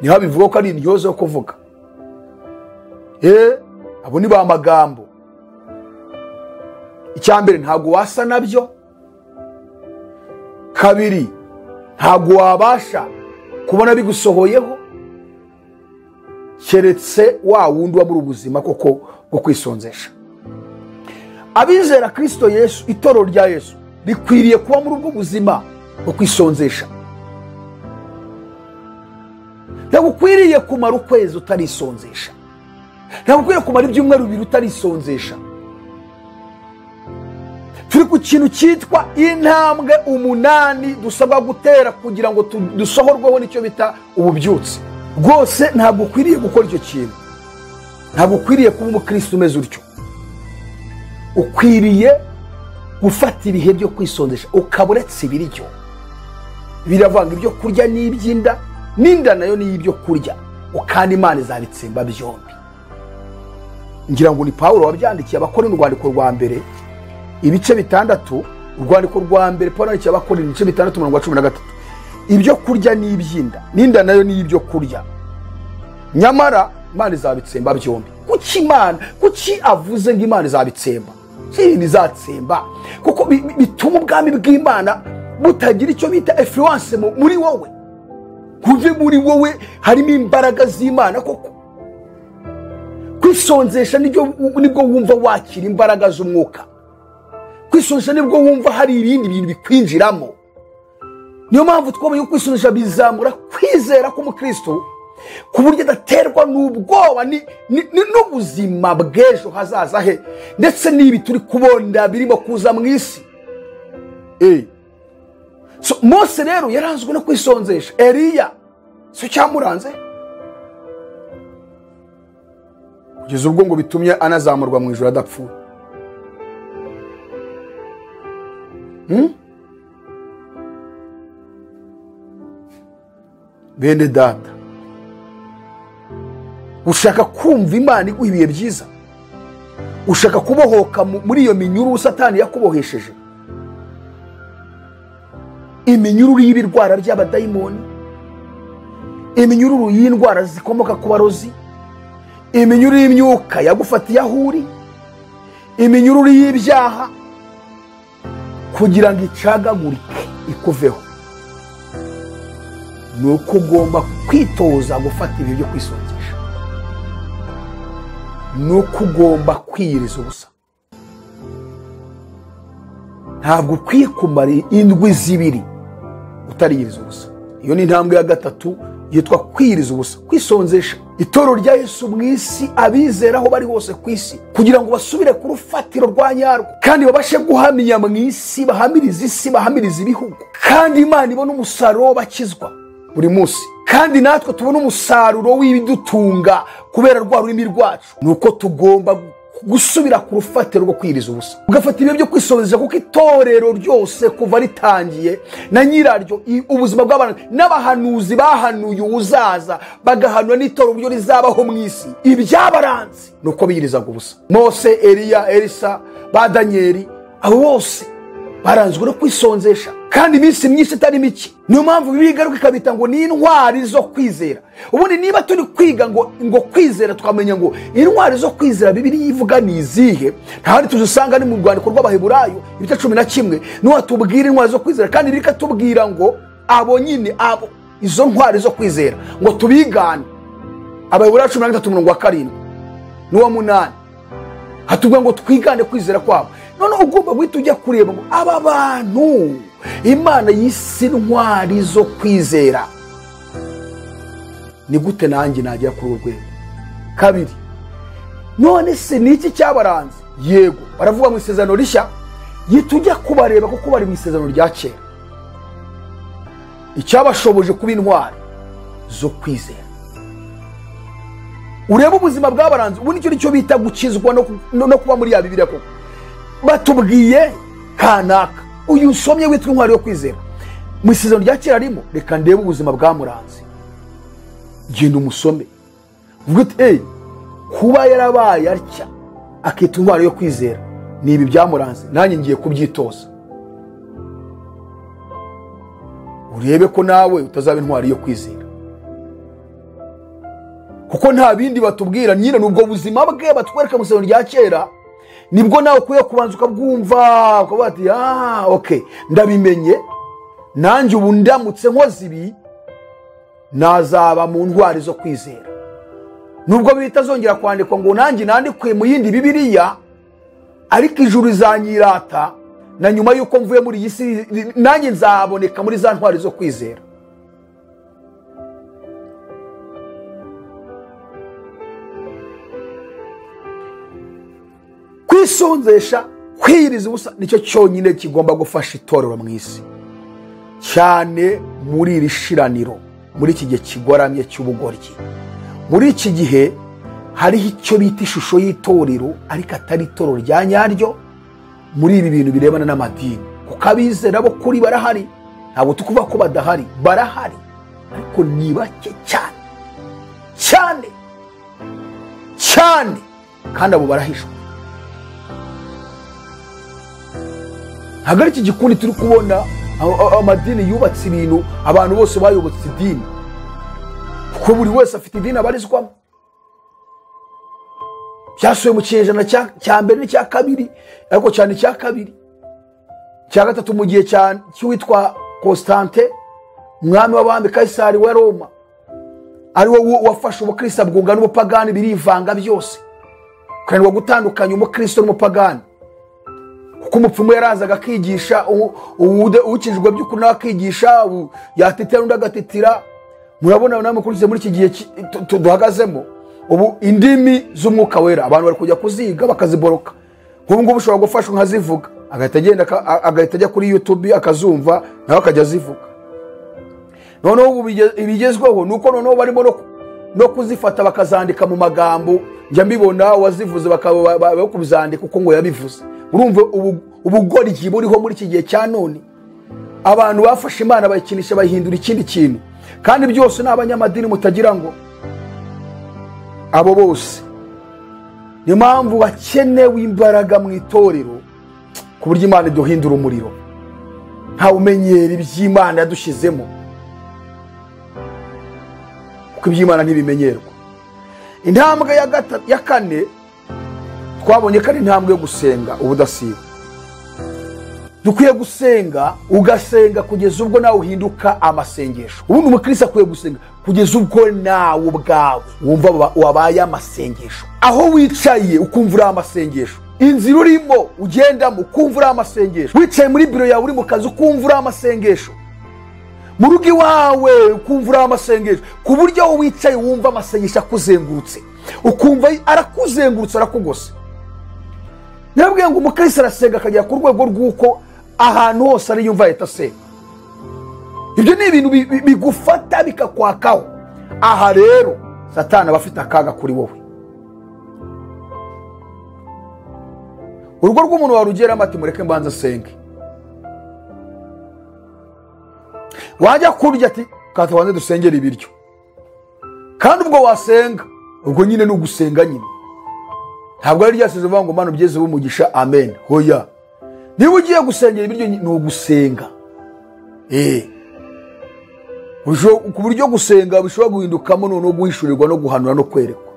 niho abivuga ko ari intyozo yo kuvuga. Abo ni ba magambo. Icya mbere, ntabwo wasa nabyo. Kabiri, ntabwo wabasha kubona bigusohoyeho, keretse wa wundi wa muri ubuzima koko bwo kwisonzesha. Abizera Kristo Yesu, itorero rya Yesu rikwiriye kuba muri ubwo buzima bwo kwisonzesha. Ntabwo ukwiriye kumara ukwezi utarisonzesha, ntabwo ukwiriye kumara ibyumweru 2 utarisonzesha. Turi ku kintu cyitwa intambwe 8 dusabwa gutera kugira ngo dusohorweho nicyo bita ububyutse. Rwose ntabwo ukwiriye gukora icyo kintu, ntabwo ukwiriye kuba umukristo umeze utyo. Ukwiriye gufata ibihe byo kwisonzesha, ukaba uretse ibiryo. Biravanga ibyo kurya n'iby'inda, n'inda nayo ni ibyo kurya, kandi Imana izabitsemba byombi. Ngira ngo ni Pawulo wabyandikiye Abakorinto urwandiko rwa mbere ibice 6, urwandiko rwa mbere Pawulo yandikiye Abakorinto ibice 6 umurongo wa 13. Ibyo kurya n'iby'inda, n'inda nayo ni ibyo kurya, nyamara Imana izabitsemba byombi. Kuki Imana, kuki avuze ngo Imana izabitsemba? Si izatsemba kuko bituma ubwami bw'Imana butagira icyo bita influence muri wowe. Kuve muri wowe harimo imbaraga z'Imana koko. Kwisonzesha nibwo wumva wakira imbaraga z'umwuka. Kwisonzesha nibwo wumva hari ibindi bintu bikwinjiramo. Niyo mpamvu twabonye kwisonzesha bizamura kwizera k'umukristo, ku buryo adaterwa n'ubwoba n'ubuzima bw'ejo hazaza he, ndetse n'ibi turi kubona birimo kuza mu isi. So Mose rero yaranzwe no kwisonzesha. Eliya si cyamuranze kugeza ubwo ngo bitumye anazamurwa mu ijuru adapfuye. Bene data, ushaka kumva Imana iguha ibihe byiza, ushaka kubohoka muri iyo minyururu Satani yakubohesheje, iminyururu y'ibirwara by'abadayimoni, iminyururu y'indwara zikomoka ku barozi, iminyururu y'imyuka yagufatiye aho uri, iminyururu y'ibyaha, kugira ngo icagagurike ikuveho, ni uko ugomba kwitoza gufata ibihe byo kwisonzesha, ni uko ugomba kwiyiriza ubusa. Ntabwo ukwiye kumara indwi 2 utariyiriza ubusa. Iyo ni intambwe ya 3 yitwa kwiyiriza ubusa, kwisonzesha. Itorero rya Yesu mu isi, abizera aho bari hose ku isi, kugira ngo basubire ku rufatiro rwa nyarwo, kandi babashe guhamya mu isi, bahamirize isi, bahamirize ibihugu, kandi Imana ibone umusaruro bakizwa buri munsi, kandi natwe tubone umusaruro w'ibidutunga kubera rwa rurimi rwacu. Nuko tugomba gusubira ku rufatiro rwo kwiyiriza ubusa, ugafata ibihe byo kwisonzesha, kuko itorero ryose kuva ritangiye na nyiraryo, ubuzima bw'abantu n'abahanuzi bahanuye uzaza, bagahanura n'itorero uburyo rizabaho mu isi, ibyabaranze nuko biyirizaga ubusa. Mose, Eliya, Elisa, ba Danieli, abo bose baranzwe no kwisonzesha, kandi iminsi myinshi itari mike. Niyo mpamvu Bibiliya igaruka ikabita ngo ni intwari zo kwizera. Ubundi niba turi kwiga ngo kwizera, tukamenya ngo intwari zo kwizera Bibiliya ivuga ni izihe, nta handi tuzisanga ni mu rwandiko rw'Abaheburayo ibice 11, niho hatubwira intwari zo kwizera. Kandi Bibiliya ikatubwira ngo abo nyine, abo izo ntwari zo kwizera ngo tubigane. Abaheburayo 13 umurongo wa 7 n'uwa 8 hatubwira ngo twigane kwizera kwabo. None ugomba guhita ujya kureba ngo aba bantu Imana yise intwari zo kwizera, ni gute nanjye nagera kuri urwo rwego? Kabiri, none se ni iki cyabaranze? Yego, baravuga mu isezerano rishya, yitujya kubareba kuko bari mu isezerano rya kera. Icyabashoboje kuba intwari zo kwizera, ureba ubuzima bwabaranze. Ubu nicyo nicyo bita gukizwa no kuba muri ya Bibiliya koko. Batubwiye kanaka, uyu usomye witwa intwari yo kwizera, Mu isezerano rya kera arimo, reka ndebe ubuzima bwamuranze. Genda umusome uvuge uti kuba yarabaye atya akita intwari yo kwizera, ni ibi byamuranze, nanjye ngiye kubyitoza. Urebe ko nawe utazaba intwari yo kwizera, kuko nta bindi batubwira nyine nubwo buzima bwe batwereka mu isezerano rya kera, nibwo nawe ukwiye kubanza ukabwumva ukavuga ati okay, ndabimenye, nanjye ubu ndamutse nkoze ibi nazaba mu ntwari zo kwizera. Nubwo bitazongera kwandikwa ngo nanjye nandikwe mu yindi Bibiliya, ariko ijuru rizanyirata na nyuma yuko mvuye muri iyi si, nanjye nzaboneka muri za ntwari zo kwizera. Kwisonzesha, kwiyiriza ubusa nicyo cyonyine kigomba gufasha itorero mu isi, cyane muri iri shiraniro, muri iki gihe kigoramye cy'ubugoryi. Muri iki gihe hariho icyo bita ishusho y'itorero, ariko atari itorero rya nyaryo muri ibi bintu birebana n'amadini, kuko abizera bo kuri barahari, ntabwo tukuvuga ko badahari, barahari, ariko ni bake cyane cyane cyane, kandi abo barahishwa. Ntabwo ari iki gikundi turi kubona amadini yubatse ibintu, abantu bose bayobotse idini, kuko buri wese afite idini abarizwamo. Byasuye mu kinyejana cya mbere n'icya kabiri, ariko cyane icya kabiri, icya gatatu, mu gihe cy'uwitwa Constante, umwami w'abami Kaisari wa Roma, ari we wafashe ubukristo abwunga n'ubupagani, birivanga byose, ukananirwa gutandukanya umukristo n'umupagani, kuko umupfumu yarazaga akigisha, ukijijwe by'ukuri nawe akigisha, yatitira undi agatitira. Murabona namwe kurize muri iki gihe duhagazemo ubu, indimi z'umwuka wera abantu bari kujya kuziga bakaziboroka. Nk'ubu ngubu ushobora gufashwa nkazivuga, agahita agenda agahita ajya kuri YouTube akazumva, nawe akajya azivuga. Noneho ubu ibigezweho ni uko noneho barimo no kuzifata bakazandika mu magambo, njya mbibona wazivuze bakaba bakubizandika uko ngo yabivuze. Urumva ubugoryi buriho muri iki gihe cya none, abantu bafashe Imana bayikinisha bayihindura ikindi kintu, kandi byose ni abanyamadini mutagira ngo abo bose. Niyo mpamvu bakenewe imbaraga mu itorero, ku buryo Imana iduhindura umuriro. Ntawe umenyera iby'Imana yadushyizemo, kuko iby'Imana ntibimenyerwa. Intambwe ya kane twabonye ko ari intambwe yo gusenga ubudasiba. Dukwiye gusenga, ugasenga kugeza ubwo nawe uhinduka amasengesho. Ubundi umukristo akwiye gusenga kugeza ubwo nawe ubwawe wumva wabaye amasengesho. Aho wicaye ukumva uri amasengesho, inzira urimo ugendamo ukumva uri amasengesho, wicaye muri biro yawe uri mu kazi ukumva uri amasengesho, mu rugo iwawe ukumva uri amasengesho, ku buryo aho wicaye wumva amasengesho akuzengurutse, ukumva arakuzengurutse, arakugose. Narabwiye ngo umukristo arasenga akagera ku rwego rw'uko ahantu hose ari yumva ahita asenga. Ibyo ni ibintu bigufata bikakwakaho. Aha rero Satani aba afite akaga kuri wowe. Urugo rw'umuntu warugeramo ati mureke mbanza asenge, wajya kurya ati katubanze dusengere ibiryo, kandi ubwo wasenga ubwo nyine ni ugusenga nyine, ntabwo ari ryasize uvuga ngo Mana ubyeze umugisha amen. Hoya, niba ugiye gusengera ibiryo ni ugusenga. Ku buryo gusenga bishobora guhindukamo noneho guhishurirwa no guhanura no kwerekwa.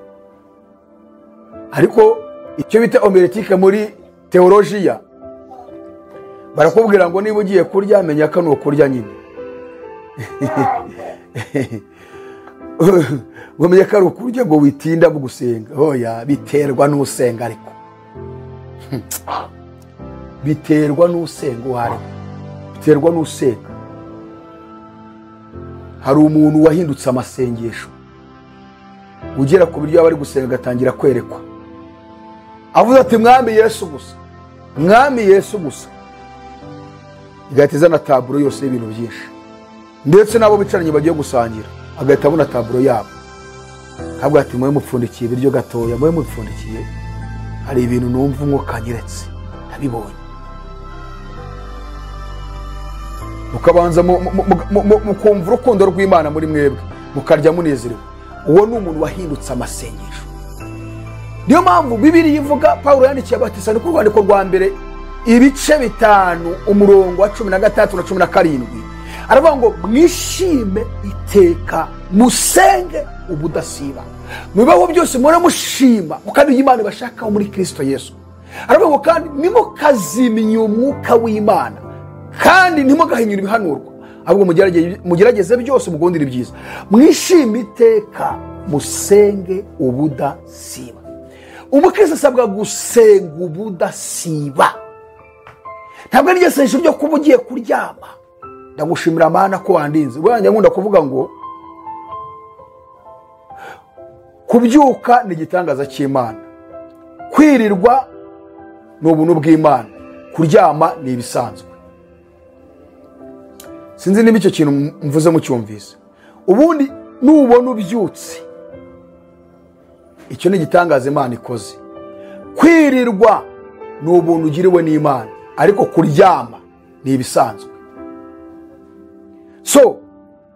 Ariko icyo bita homiletike muri teologiya, barakubwira ngo niba ugiye kurya menya ko ni ukurya nyine, ngo menye ko ari ukurya ngo witinda mu gusenga. Hoya, biterwa n'usenga, ariko biterwa n'usenga uwo ari we, biterwa n'usenga. Hari umuntu wahindutse amasengesho, ugera ku biryo yaba ari gusenga agatangira kwerekwa, avuze ati Mwami Yesu gusa, Mwami Yesu gusa, igahita izana taburo yose y'ibintu byinshi, ndetse n'abo bicaranye bagiye gusangira agahita abona taburo yabo, akavuga ati mwe mupfundikiye ibiryo gatoya, mwe mupfundikiye, hari ibintu numva umwuka anyeretse ndabibonye. Mukabanza mukumva urukundo rw'Imana muri mwebwe, mukarya munezerewe. Uwo ni umuntu wahindutse amasengesho. Niyo mpamvu Bibiliya ivuga, Pawulo yandikiye Abatesalonike urwandiko rwa mbere ibice 5 umurongo wa 13 na 17, aravuga ngo mwishime iteka, musenge ubudasiba, mubibaho byose muhore mushima, kuko ari Imana ibashakaho muri Kristo Yesu. Aravuga ngo kandi ntimukazimye umwuka w'Imana, kandi ntimugahinyure ibihanurwa, ahubwo mugerageze byose mugundire ibyiza. Mwishime iteka, musenge ubudasiba. Umukristo asabwa gusenga ubudasiba. Ntabwo ari isengesho ryo kuba ugiye kuryama. Ndagushimira Mana ko wandinze. Bwanjye nkunda kuvuga ngo kubyuka ni igitangaza cy'Imana, kwirirwa ni ubuntu bw'Imana, kuryama ni ibisanzwe. Sinzi niba icyo kintu mvuze mucyumvise. Ubundi nubona ubyutse, icyo ni igitangaza Imana ikoze. Kwirirwa ni ubuntu ugiriwe n'Imana, ariko kuryama ni ibisanzwe. So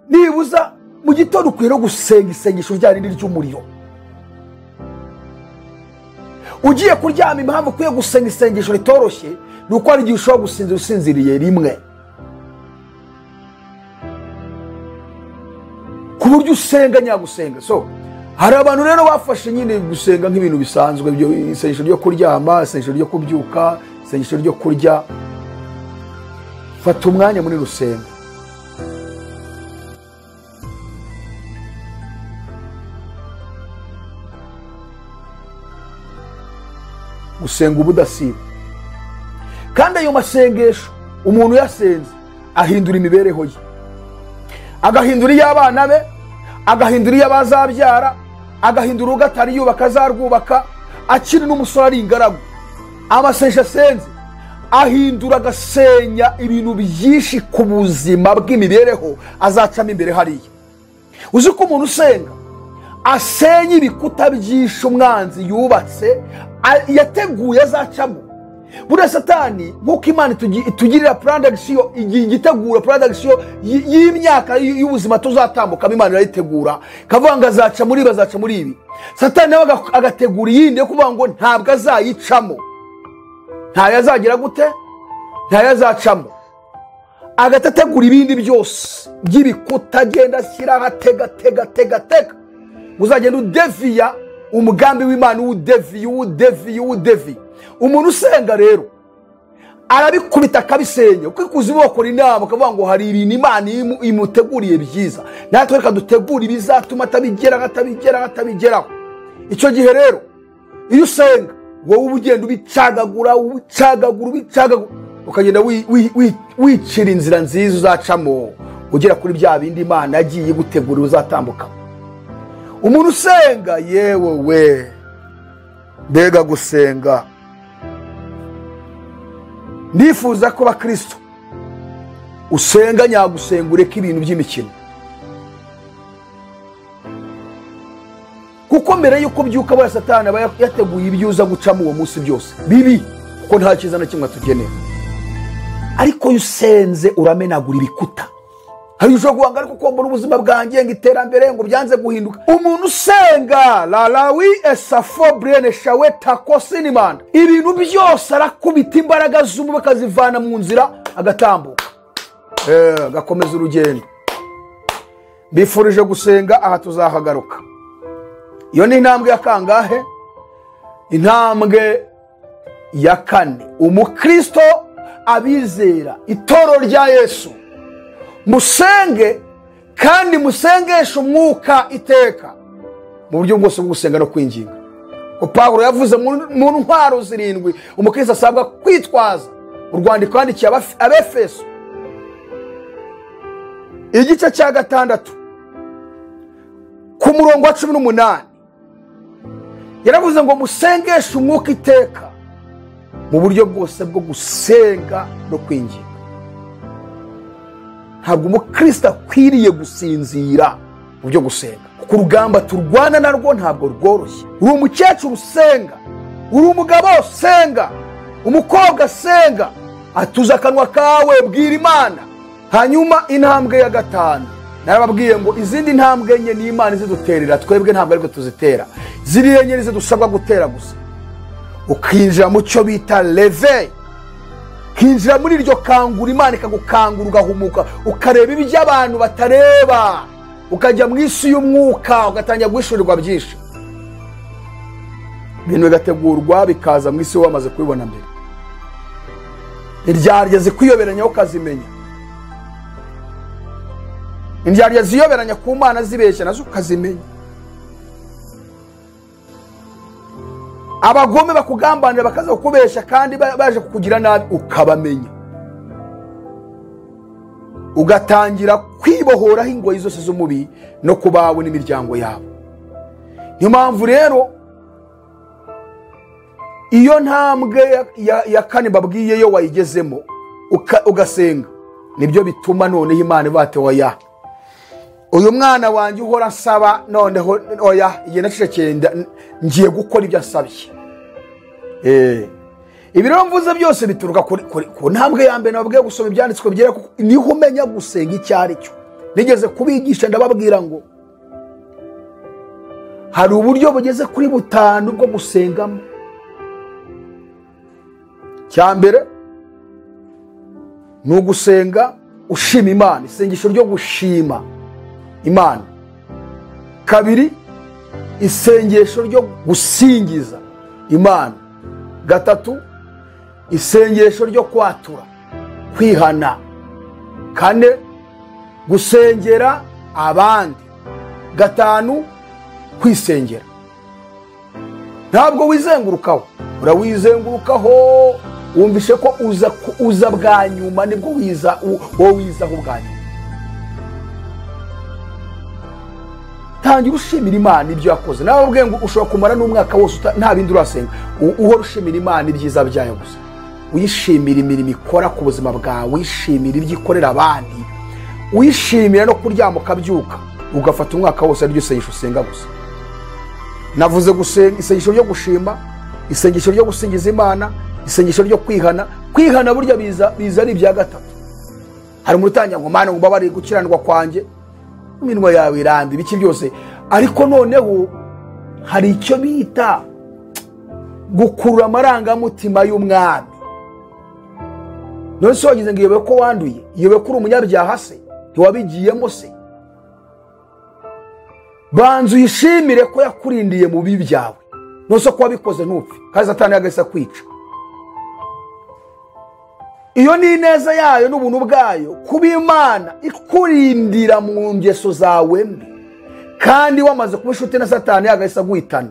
nibuza mu gitondo ukwiye no gusenga isengesho rya rindi ry'umuriro. Ugiye kuryama, impamvu ukwiye gusenga isengesho ritoroshye ni uko hari igihe ushobora gusinzira usinziriye rimwe, ku buryo usenga nyagusenga. So hari abantu rero bafashe nyine gusenga nk'ibintu bisanzwe, byo isengesho ryo kuryama, isengesho ryo kubyuka, isengesho ryo kurya. Fata umwanya muri rusenga. Gusenga ubudasiba. Kandi ayo masengesho umuntu yasenze ahindura imibereho ye, agahindura iy'abana be, agahindura iy'abazabyara, agahindura urugo atari yubaka azarwubaka, akiri n'umusore ari ingaragu. Amasengesho asenze ahindura, agasenya ibintu byinshi ku buzima bw'imibereho azacamo imbere hariya. Uzi ko umuntu usenga asenya ibikuta byinshi umwanzi yubatse, yateguye azacamo. Buriya Satani nk'uko Imana itugirira plan d'action, igitegura plan d'action y'imyaka y'ubuzima tuzatambuka, Imana irayitegura kavuga ngo azaca muri ibi, azaca muri ibi. Satani nawe agategura iyindi yo kuvuga ngo ntabwo azayicamo, ntayo azagira gute, ntayo azacamo, agategura ibindi byose by'ibikuta agenda ashyiraho, atega tega tega tega, uzagenda udeviya umugambi w'Imana, udeviye udeviye udeviye. Umuntu usenga rero arabikubita akabisenya, kuko ikuzimu bakora inama bakavuga ngo hari ibintu Imana imuteguriye byiza, natwe reka dutegure ibizatuma atabigeraho atabigeraho atabigeraho. Icyo gihe rero iyo usenga wowe uba ugenda ubicagagura ubicagagura ubicagagura, ukagenda wicira inzira nziza uzacamo ugera kuri bya bindi Imana yagiye igutegurira uzatambuka. Umuntu usenga, yewe we, mbega gusenga. Ndifuza ko bakristo usenga nyagusenga, ureke ibintu by'imikino, kuko mbere yuko byuka bwa Satani aba yateguye ibyo uza gucamo uwo munsi byose bibi, kuko nta cyiza na kimwe atugenera. Ariko iyo usenze uramenagura ibikuta. Hari ushobora guhanga ariko kombona ubuzima bwanjye ngo iterambere ngo byanze guhinduka. Umuntu usenga lalawi esafo brene shawe takosinimanda, ibintu byose arakubita imbaraga z'umubi akazivana mu nzira, agatambuka, agakomeza urugendo. Mbifurije gusenga, aha tuzahagaruka. Iyo ni intambwe ya kangahe? Intambwe ya 4. Umukristo abizera itoro rya Yesu, musenge kandi musengeshe umwuka iteka, mu buryo bwose bwo gusenga no kwinginga. Ko Pawulo yavuze mu ntwaro 7 umukristo asabwa kwitwaza. Urwandiko yandikiye Abefeso igice cya 6 ku murongo wa 18, yaravuze ngo musengeshe umwuka iteka mu buryo bwose bwo gusenga no kwinginga. Ntabwo umukristo akwiriye gusinzira mu byo gusenga, kuko urugamba turwana narwo ntabwo rworoshye. Uri umukecuru usenga, uri umugabo usenga, umukobwa asenga, atuza akanwa kawe, bwira Imana. Hanyuma intambwe ya gatanu, narababwiye ngo izindi ntambwe enye ni Imana iziduterera, twebwe ntabwo ariko tuzitera. Ziriya enye nizo dusabwa gutera gusa. Ukinjira mu cyo bita leve, kinjira muri iryo kangura, Imana ikagukangura ugahumuka, ukareba ibyo abantu batareba, ukajya mu isi y'umwuka, ugatangira guhishurirwa byinshi. Ibintu bigategurwa bikaza mu isi wamaze kubibona mbere. Indyarya zikwiyoberanya ukazimenya, indyarya ziyoberanya ku Mana zibeshya nazo ukazimenya, abagome bakugambanira bakaza kukubeshya kandi baje kukugira nabi ukabamenya, ugatangira kwibohoraho ingoyi zose z'umubi no kubawe n'imiryango yabo. Niyo mpamvu rero iyo ntambwe ya kane babwiye yo wayigezemo ugasenga, nibyo bituma noneho Imana ibate oya, uyu mwana wanjye uhora asaba, noneho oya igihe nacecekeye ngiye gukora ibyo asabye. Ibi rero mvuze byose bituruka ku ntambwe ya mbere nababwiye gusoma ibyanditswe byera, kuko niho umenya gusenga icyo ari cyo. Nigeze kubigisha ndababwira ngo hari uburyo bugeze kuri butanu bwo gusengamo. Cya mbere ni ugusenga ushima Imana, isengesho ryo gushima Imana. Kabiri, isengesho ryo gusingiza Imana. Gatatu, isengesho ryo kwatura, kwihana. Kane, gusengera abandi. Gatanu, kwisengera. Ntabwo wizengurukaho, urawizengurukaho wumvishe ko uza bwa nyuma, nibwo wiza wowe wizaho bwa nyuma. Tangira ushimira Imana ibyo yakoze. Nababwiye ngo ushobora kumara n'umwaka wose nta bindi urasenga, uhora ushimira Imana ibyiza byayo gusa, uyishimira imirimo ikora ku buzima bwawe, uyishimira ibyo ikorera abandi, uyishimira no kuryama ukabyuka, ugafata umwaka wose ariryo sengesho usenga gusa. Navuze gusenga isengesho ryo gushima, isengesho ryo gusingiza Imana, isengesho ryo kwihana. Kwihana burya biza ari ibya gatatu. Hari umuntu utangira ngo Mana umbabarire gukiranirwa kwanjye, iminwa yawe irambi ibiki byose, ariko noneho hari icyo bita gukurura amarangamutima y'umwami. None se wagize ngo iyobe ko wanduye, iyobe ko uri umunyabyaha se, ntiwabigiyemo se? Banza uyishimire ko yakurindiye mu bibi byawe, none se ko wabikoze ntupfe, kandi Satani yagahise akwica. Iyo ni ineza yayo n'ubuntu bwayo kuba Imana ikurindira mu ngeso zawe mbi, kandi wamaze kuba inshuti na Satani yagahise aguhitana.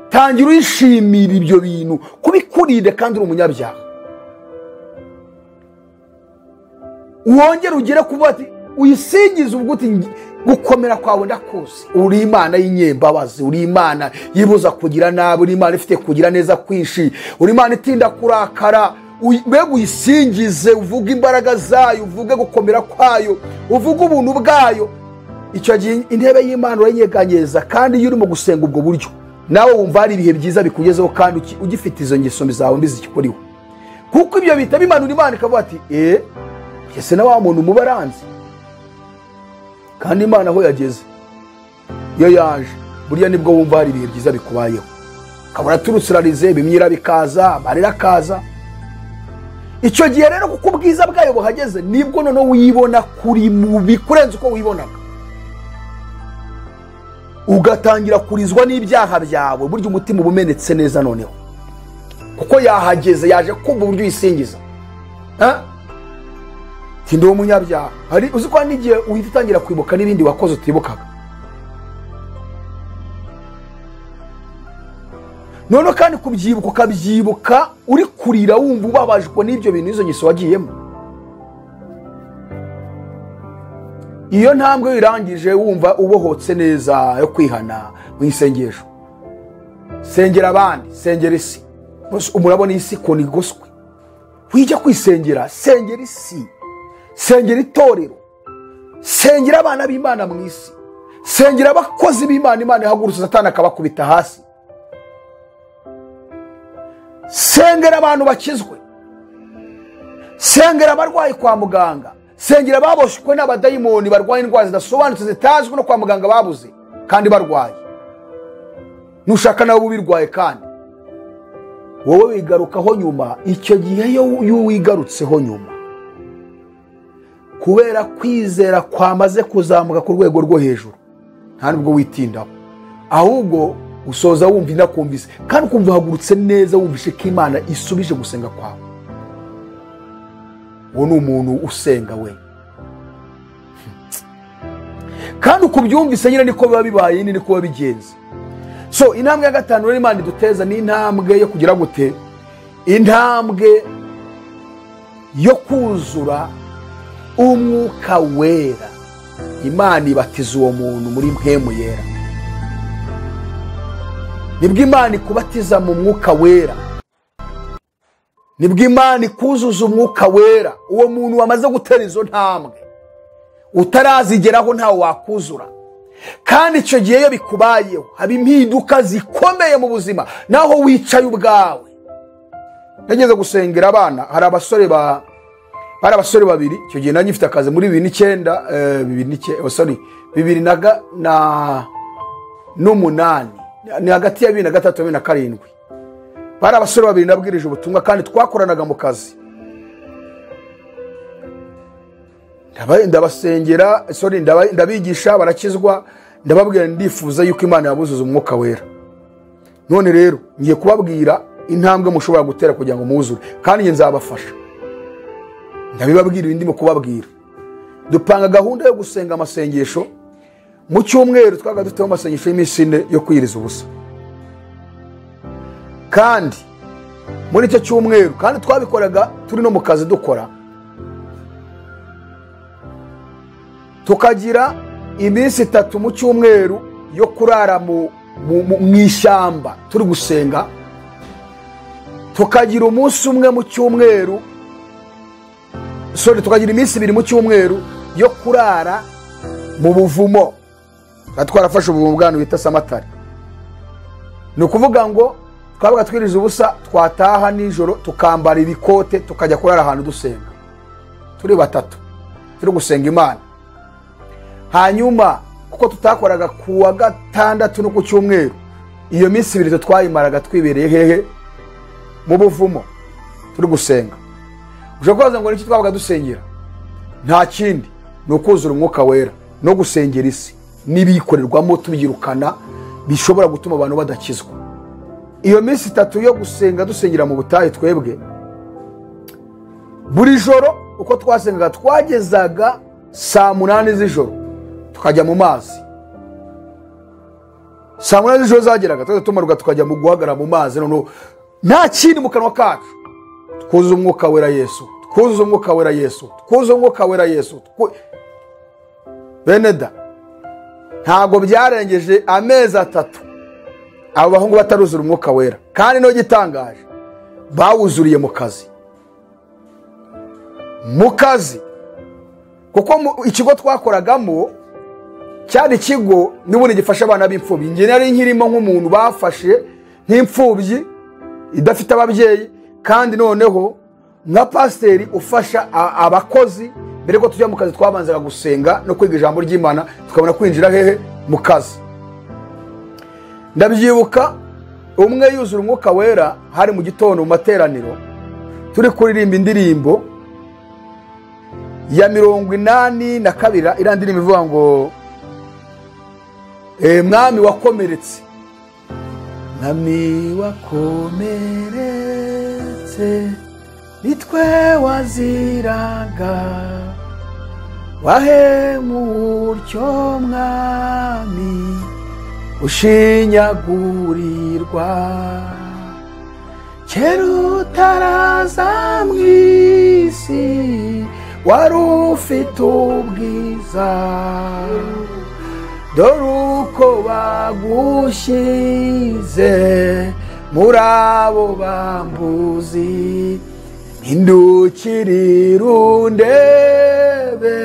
Tangira uyishimira ibyo bintu kubikurinde kandi uri umunyabyaha. Wongere ugere kuvuga ati uyisingize ubwo uti gukomera kwawe ndakuzi, uri Imana y'inyembabazi, uri Imana yibuza kugira nabi, uri Imana ifite kugira neza kwinshi, uri Imana itinda kurakara. Mbega uyisingize, uvuge imbaraga zayo, uvuge gukomera kwayo, uvuge ubuntu bwayo. Icyo gihe intebe y'Imana urayinyeganyeza, kandi iyo urimo gusenga ubwo buryo nawe wumva hari ibihe byiza bikugezeho, kandi ugifite izo ngeso zawe mbi zikikuriho, kuko ibyo bita bimanura Imana ikavuga ati ese na wa muntu mubaranze. Kandi Imana aho yageze iyo yaje burya nibwo wumva hari ibihe byiza bikubayeho, ukabona turutse bimyira bikaza, amarira akaza. Icyo gihe rero kuko ubwiza bwayo buhageze, nibwo noneho wibona kuri mubi kurenza uko wibonaga, ugatangira kurizwa n'ibyaha byawe. Burya umutima uba umenetse neza noneho, kuko yahageze, yaje kumva uburyo uyisingiza. Ndi umunyabyaha. Hari uzi ko n'igihe uhita utangira kwibuka n'ibindi wakoze utibukaga. None kandi kubyibuka ukabyibuka uri kurira wumva ubabajwe n'ibyo bintu, izo ngeso wagiyemo. Iyo ntambwe wirangije wumva ubohotse neza yo kwihana mu isengesho, sengera abandi, sengera isi. Umurabona isi ko nigoswe, wijya kwisengera, sengera isi, sengera itorero, sengera abana b'Imana mu isi, sengera abakozi b'Imana. Imana ihagurutse Satani akabakubita hasi. Sengera abantu bakizwe, sengera abarwayi kwa muganga, Sengera ababoshywe n'abadayimoni barwaye indwara zidasobanutse zitazwi no kwa muganga babuze kandi barwaye. Nushaka nawe ubirwaye kandi wowe wigarukaho nyuma. Icyo gihe iyo wigarutseho nyuma, kubera kwizera kwamaze kuzamuka ku rwego rwo hejuru, nta nubwo witindaho, ahubwo usoza wumva inakumvise kandi ukumva uhagurutse neza, wumvishe ko Imana isubije gusenga kwawe. Uwo ni umuntu usenga we, kandi ukubyumvise nyine niko biba bibaye, nyine niko biba bigenze. So intambwe ya gatanu rero Imana iduteza ni intambwe yo kugira gute? Intambwe yo kuzura umwuka wera. Imana ibatiza uwo muntu muri mpemu yera. Nibwo Imana ikubatiza mu mwuka wera, nibwo Imana ikuzuza umwuka wera. Uwo muntu wamaze gutera izo ntambwe utarazigeraho ntawe wakuzura. Kandi icyo gihe iyo bikubayeho haba impinduka zikomeye mu buzima, naho wicaye ubwawe. Nageze gusengera abana, hari abasore bari abasore babiri. Icyo gihe nanjye mfite akazi muri 2009, sorry, 2008, ni hagati ya 2003 na 2007. Bari abasore babiri nabwirije ubutumwa kandi twakoranaga mu kazi. Ndabasengera, sorry, ndabigisha barakizwa, ndababwira ndifuza yuko Imana yabuzuza umwuka wera. None rero ngiye kubabwira intambwe mushobora gutera kugira ngo muzure, kandi nge nzabafasha. Ndabibabwira ibindi mu kubabwira. Dupanga gahunda yo gusenga amasengesho mu cyumweru, twaga dufite amasengesho y'iminsi 4 yo kwiriza ubusa. Kandi muri icyo cyumweru kandi twabikoraga turi no mu kazi dukora, tukagira iminsi 3 mu cyumweru yo kurara mu ishyamba turi gusenga, tukagira umunsi umwe mu cyumweru, sorry, tukagira iminsi 2 mu cyumweru yo kurara mu buvumo. Twarafashe ubuvumo bwanyu bita Samatari. Ni ukuvuga ngo twabaga twiriza ubusa, twataha nijoro tukambara ibikote tukajya kurara ahantu dusenga, turi batatu turi gusenga Imana. Hanyuma kuko tutakoraga kuwa gatandatu no ku cyumweru, iyo minsi 2 twayimaraga twibereye hehe? Mu buvumo turi gusenga. Ushobora kubaza ngo niki twabaga dusengera? Nta kindi, ni ukuzura umwuka wera no gusengera isi n'ibikorerwamo tubyirukana bishobora gutuma abantu badakizwa. Iyo minsi 3 yo gusenga dusengera mu butayu, twebwe buri joro uko twasengaga twagezaga saa 8 z'ijoro tukajya mu mazi. Saa 8 z'ijoro zageraga twajya tumaruka tukajya mu guhagara mu mazi, noneho nta kindi mu kanwa kacu, twuzuza umwuka wera Yesu, twuzuza umwuka wera Yesu, twuzuza umwuka wera Yesu. Beneda, ntabwo byarengeje amezi 3 abo bahungu bataruzura umwuka wera. Kandi no gitangaje, bawuzuriye mu kazi. Mu kazi, kuko ikigo twakoragamo cyari ikigo n'ubundi gifasha abana b'imfubyi. Njye nari nkirimo nk'umuntu bafashe nk'imfubyi idafite ababyeyi, kandi noneho nka pasiteri ufasha abakozi. Mbere ko tujya mu kazi twabanzaga gusenga no kwiga ijambo ry'Imana, tukabona kwinjira hehe? Mu kazi. Ndabyibuka umwe yuzura umwuka wera, hari mu gitondo mu materaniro turi kuririmba indirimbo ya 82, iriya ndirimbo ivuga ngo mwami wakomeretse, mwami wakomeretse nitwe waziraga, wahemutyo mwami ushinyagurirwa, kera utaraza mu isi wari ufite ubwiza, dore uko bagushyize muri abo bambuzi, hindukirira undebe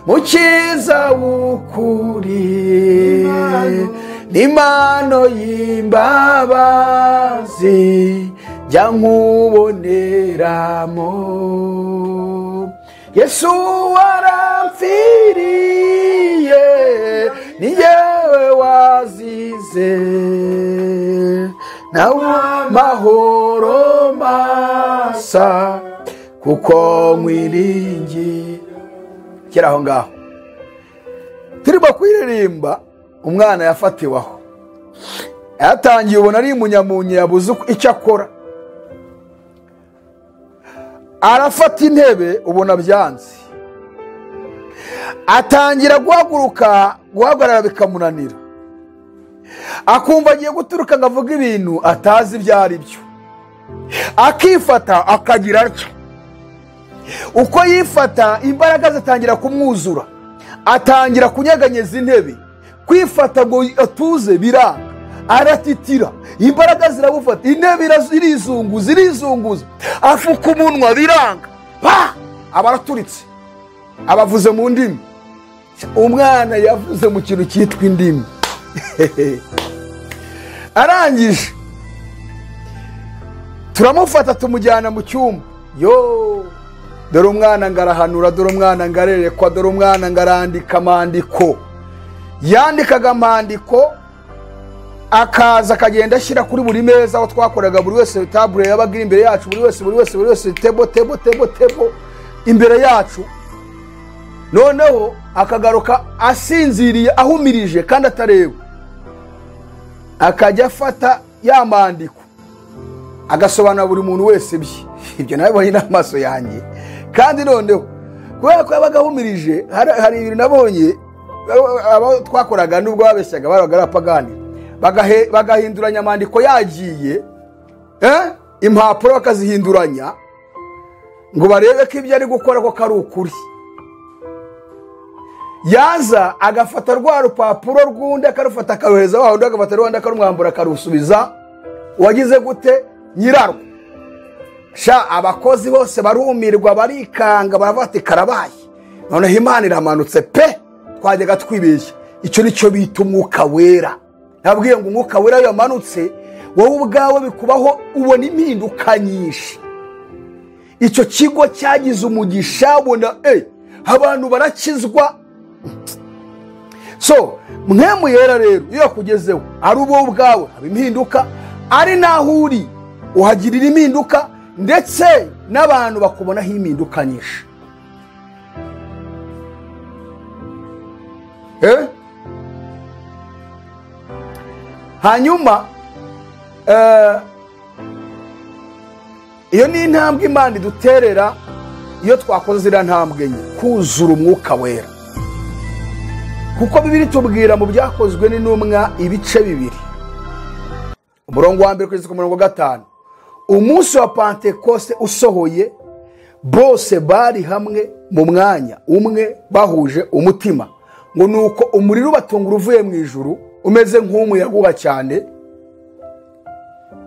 mukiza w'ukuri, n'impano y'imbabazi jya nkuboneramo, Yesu waramfiriye, ni yewe wazize, nawe amahoro masa kuko nkwiringiye. Kera aho ngaho turimo kuririmba, umwana yafatiwe aho yatangiye, ubona ari umunyamunye, yabuze icyo akora, arafata intebe ubona byanze, atangira guhaguruka, guhagarara bikamunanira, akumva agiye guturuka ngo avuge ibintu atazi ibyo ari byo, akifata akagira atyo. Uko yifata imbaraga zitangira kumwuzura, atangira kunyeganyeza intebe, kwifata ngo atuze biranga, aratitira, imbaraga ziramufata, intebe irizunguza irizunguza, afuka umunwa biranga, pa aba araturitse, abavuze mu ndimi. Umwana yavuze mu kintu cyitwa indimi. Arangije turamufata tumujyana mu cyumba. Yo, dore umwana ngarahanura, dore umwana ngarerekwa, dore umwana ngarandika amandiko. Yandikaga amandiko akaza akagenda ashyira kuri buri meza aho twakoraga, buri wese tabure yabaga iri imbere yacu, buri wese buri wese buri wese tebo tebo tebo tebo imbere yacu. Noneho akagaruka asinziriye ahumirije kandi atareba, akajya afata ya mandiko agasobanura buri muntu wese ibye. Ibyo nabibonye n'amaso yanjye. Kandi noneho kubera ko yabaga ahumirije, hari ibintu nabonye abo twakoraga nubwo babeshyaga babaga ari abapagani, bagahinduranya amandiko yagiye, impapuro bakazihinduranya ngo barebe ko ibyo ari gukora ko kari ukuri. Yaza agafata rwa rupapuro rw'undi akarufata akaruhereza wa wundi, agafata rw'undi akarumwambura akarusubiza wagize gute nyirarwo. Sha abakozi bose barumirwa, barikanga, baravuga ati karabaye, noneho Imana iramanutse pe, twajyaga twibeshya. Icyo nicyo bita umwuka wera. Nabwiye ngo umwuka wera iyo yamanutse wowe ubwawe bikubaho, ubona impinduka nyinshi. Icyo kigo cyagize umugisha, ubona abantu barakizwa. So mwe muyera rero iyo yakugezeho, ari ubo ubwawe haba impinduka, ari naho uri uhagirira impinduka, ndetse n'abantu bakubonaho impinduka nyinshi. Hanyuma iyo ni intambwe Imana iduterera iyo twakoze ziriya ntambwe enye, kuzura umwuka wera. Kuko Bibiliya itubwira mu byakozwe n'intumwa ibice 2, umurongo wa 1 kugeza ku murongo wa 5, umunsi wa Pentekoste usohoye, bose bari hamwe mu mwanya umwe bahuje umutima, ngo nuko umuriro ubatungura uvuye mu ijuru umeze nk'umuyaga cyane,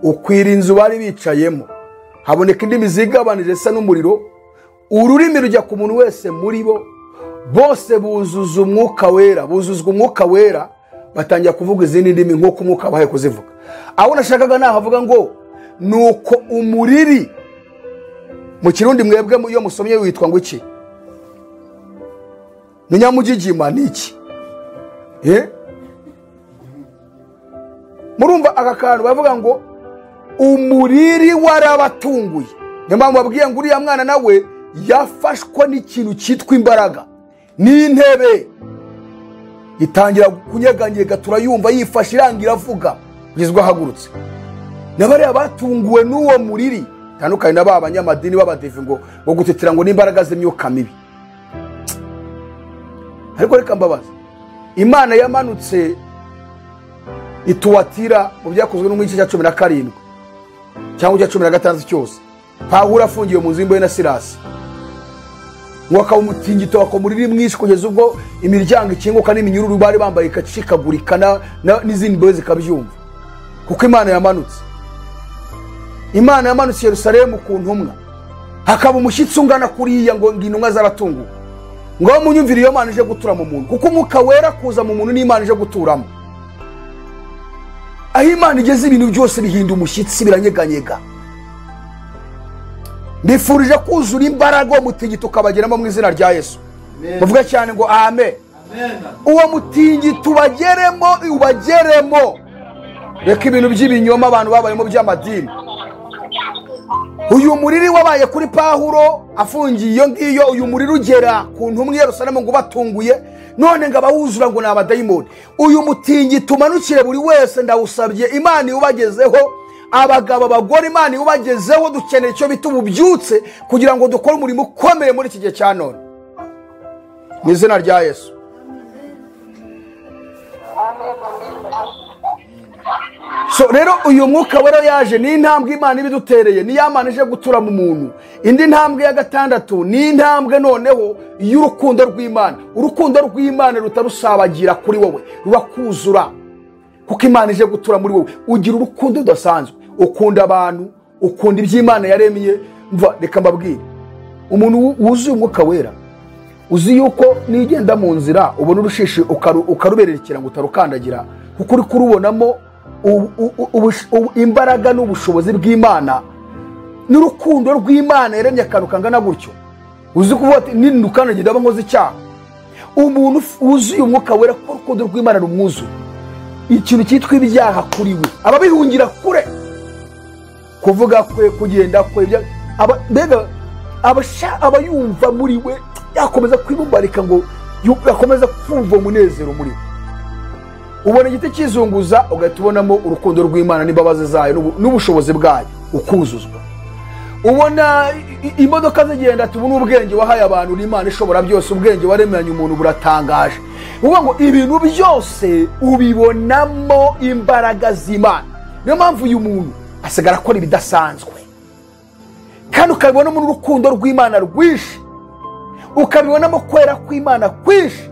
ukwira inzu bari bicayemo, haboneka indimi zigabanije isa n'umuriro, ururimi rujya ku muntu wese muri bo, bose buzuza umwuka wera, buzuzwa umwuka wera, batangira kuvuga izindi ndimi nk'uko umwuka wabahaye kuzivuga. Aho nashakaga nahavuga ngo nuko umuriri, mu Kirundi mwebwe iyo musomye witwa ngo iki? Ni nyamugigima ni iki? Murumva aka kantu bavuga ngo umuriri warabatunguye. Niyo mpamvu babwiye ngo uriya mwana nawe yafashwa n'ikintu cyitwa imbaraga n'intebe, itangira kunyeganyega, turayumva yifashe irangira avuga kugeza ahagurutse. N'abariya batunguwe n'uwo muriri, tandukanye na ba banyamadini b'abadive ngo gutetera ngo n'imbaraga z'imyuka mibi. Ariko reka mbabaze, Imana yamanutse ituwatira mu byakozwe no mu gice cya 17 cyangwa cya 16 cyose, Pawulo afungiwe mu nzu y'imbohe na Silasi, ngo akaba umutingito wakomuriri mwinshi kugeza ubwo imiryango ikinguka n'iminyururu bari bambaye ikacikagurika n'izindi mbohe zikabyumva, kuko Imana yamanutse. Imana yamanutse Yerusalemu ku ntumwa, hakaba umushyitsi ungana kuriya ngo intumwa zaratunguwe. Ngo munyumvire iyo Imana ije gutura mu muntu, kuko umwuka wera kuza mu muntu n'Imana ije guturamo. Aho Imana igeze ibintu byose bihinda umushyitsi, biranyeganyega. Mbifurije kuzura imbaraga, uwo mutingito ukabageramo mu izina rya Yesu. Muvuge cyane ngo amen. Uwo mutingito ubageremo, ubageremo. Reka ibintu by'ibinyoma abantu babayemo by'amadini. Uyu muriri wabaye kuri Pawulo afungiye iyo ngiyo, uyu muriri ugera ku ntumwa i Yerusalemu ngo ubatunguye, none ngo abawuzura ngo ni abadayimoni. Uyu mutingito umanukire buri wese, ndawusabye, Imana iwubagezeho. Abagabo, abagore, Imana iwubagezeho. Dukeneye icyo bita ububyutse kugira ngo dukore umurimo ukomeye muri iki gihe cya none, mu izina rya Yesu. So rero uyu mwuka wera yaje ni intambwe Imana ibidutereye, ni ya Mana ije gutura mu muntu. Indi ntambwe ya gatandatu ni intambwe noneho y'urukundo rw'Imana. Urukundo rw'Imana rutarusabagira kuri wowe, rurakuzura, kuko Imana ije gutura muri wowe. Ugira urukundo rudasanzwe, ukunda abantu, ukunda iby'Imana yaremye. Mva reka mbabwire, umuntu wuzuye umwuka wera, uzi yuko nigenda mu nzira ubona urushishi ukarubererekera ngo utarukandagira, kuko uri kurubonamo imbaraga n'ubushobozi bw'Imana n'urukundo rw'Imana yaremye akantu kangana gutyo. Uzi kuvuga ati nindukandagira ndaba nkoze icyaha. Umuntu wuzuye umwuka wera, ko urukundo rw'Imana rumwuzuye, ikintu cyitwa ibyaha kuri we ababihungira kure. Kuvuga kwe, kugenda kwe, mbega aba yumva muri we yakomeza kwibumbarika ngo yakomeza kumva umunezero muri we. Ubona igiti kizunguza ugahita ubonamo urukundo rw'Imana n'imbabazi zayo n'ubushobozi bwayo, ukuzuzwa. Ubona imodoka zigenda, tubona ubwenge wahaye abantu n'Imana ishobora byose, ubwenge waremanye umuntu buratangaje. Uvuga ngo ibintu byose ubibonamo imbaraga z'Imana. Niyo mpamvu uyu muntu asigara akora ibidasanzwe, kandi ukabibonamo n'urukundo rw'Imana rwinshi, ukabibonamo kwera kw'Imana kwinshi.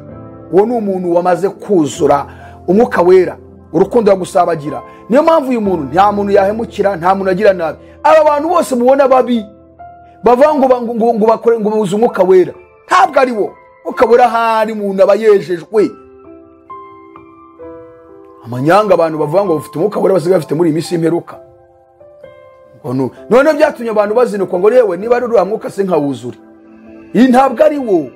Uwo ni umuntu wamaze kuzura umwuka wera, urukundo yagusabagira. Niyo mpamvu uyu muntu nta muntu yahemukira, nta muntu agira nabi. Aba bantu bose mubona babi bavuga ngo bakore ngo buze umwuka wera, ntabwo ari wo. Umwuka wera hari umuntu aba yejejwe. Amanyanga abantu bavuga ngo bafite umwuka wera basigaye bafite muri iyi minsi y'imperuka. None byatumye abantu bazinukwa ngo yewe niba ari uriya mwuka se nkawuzure. Iyi ntabwo ari wo.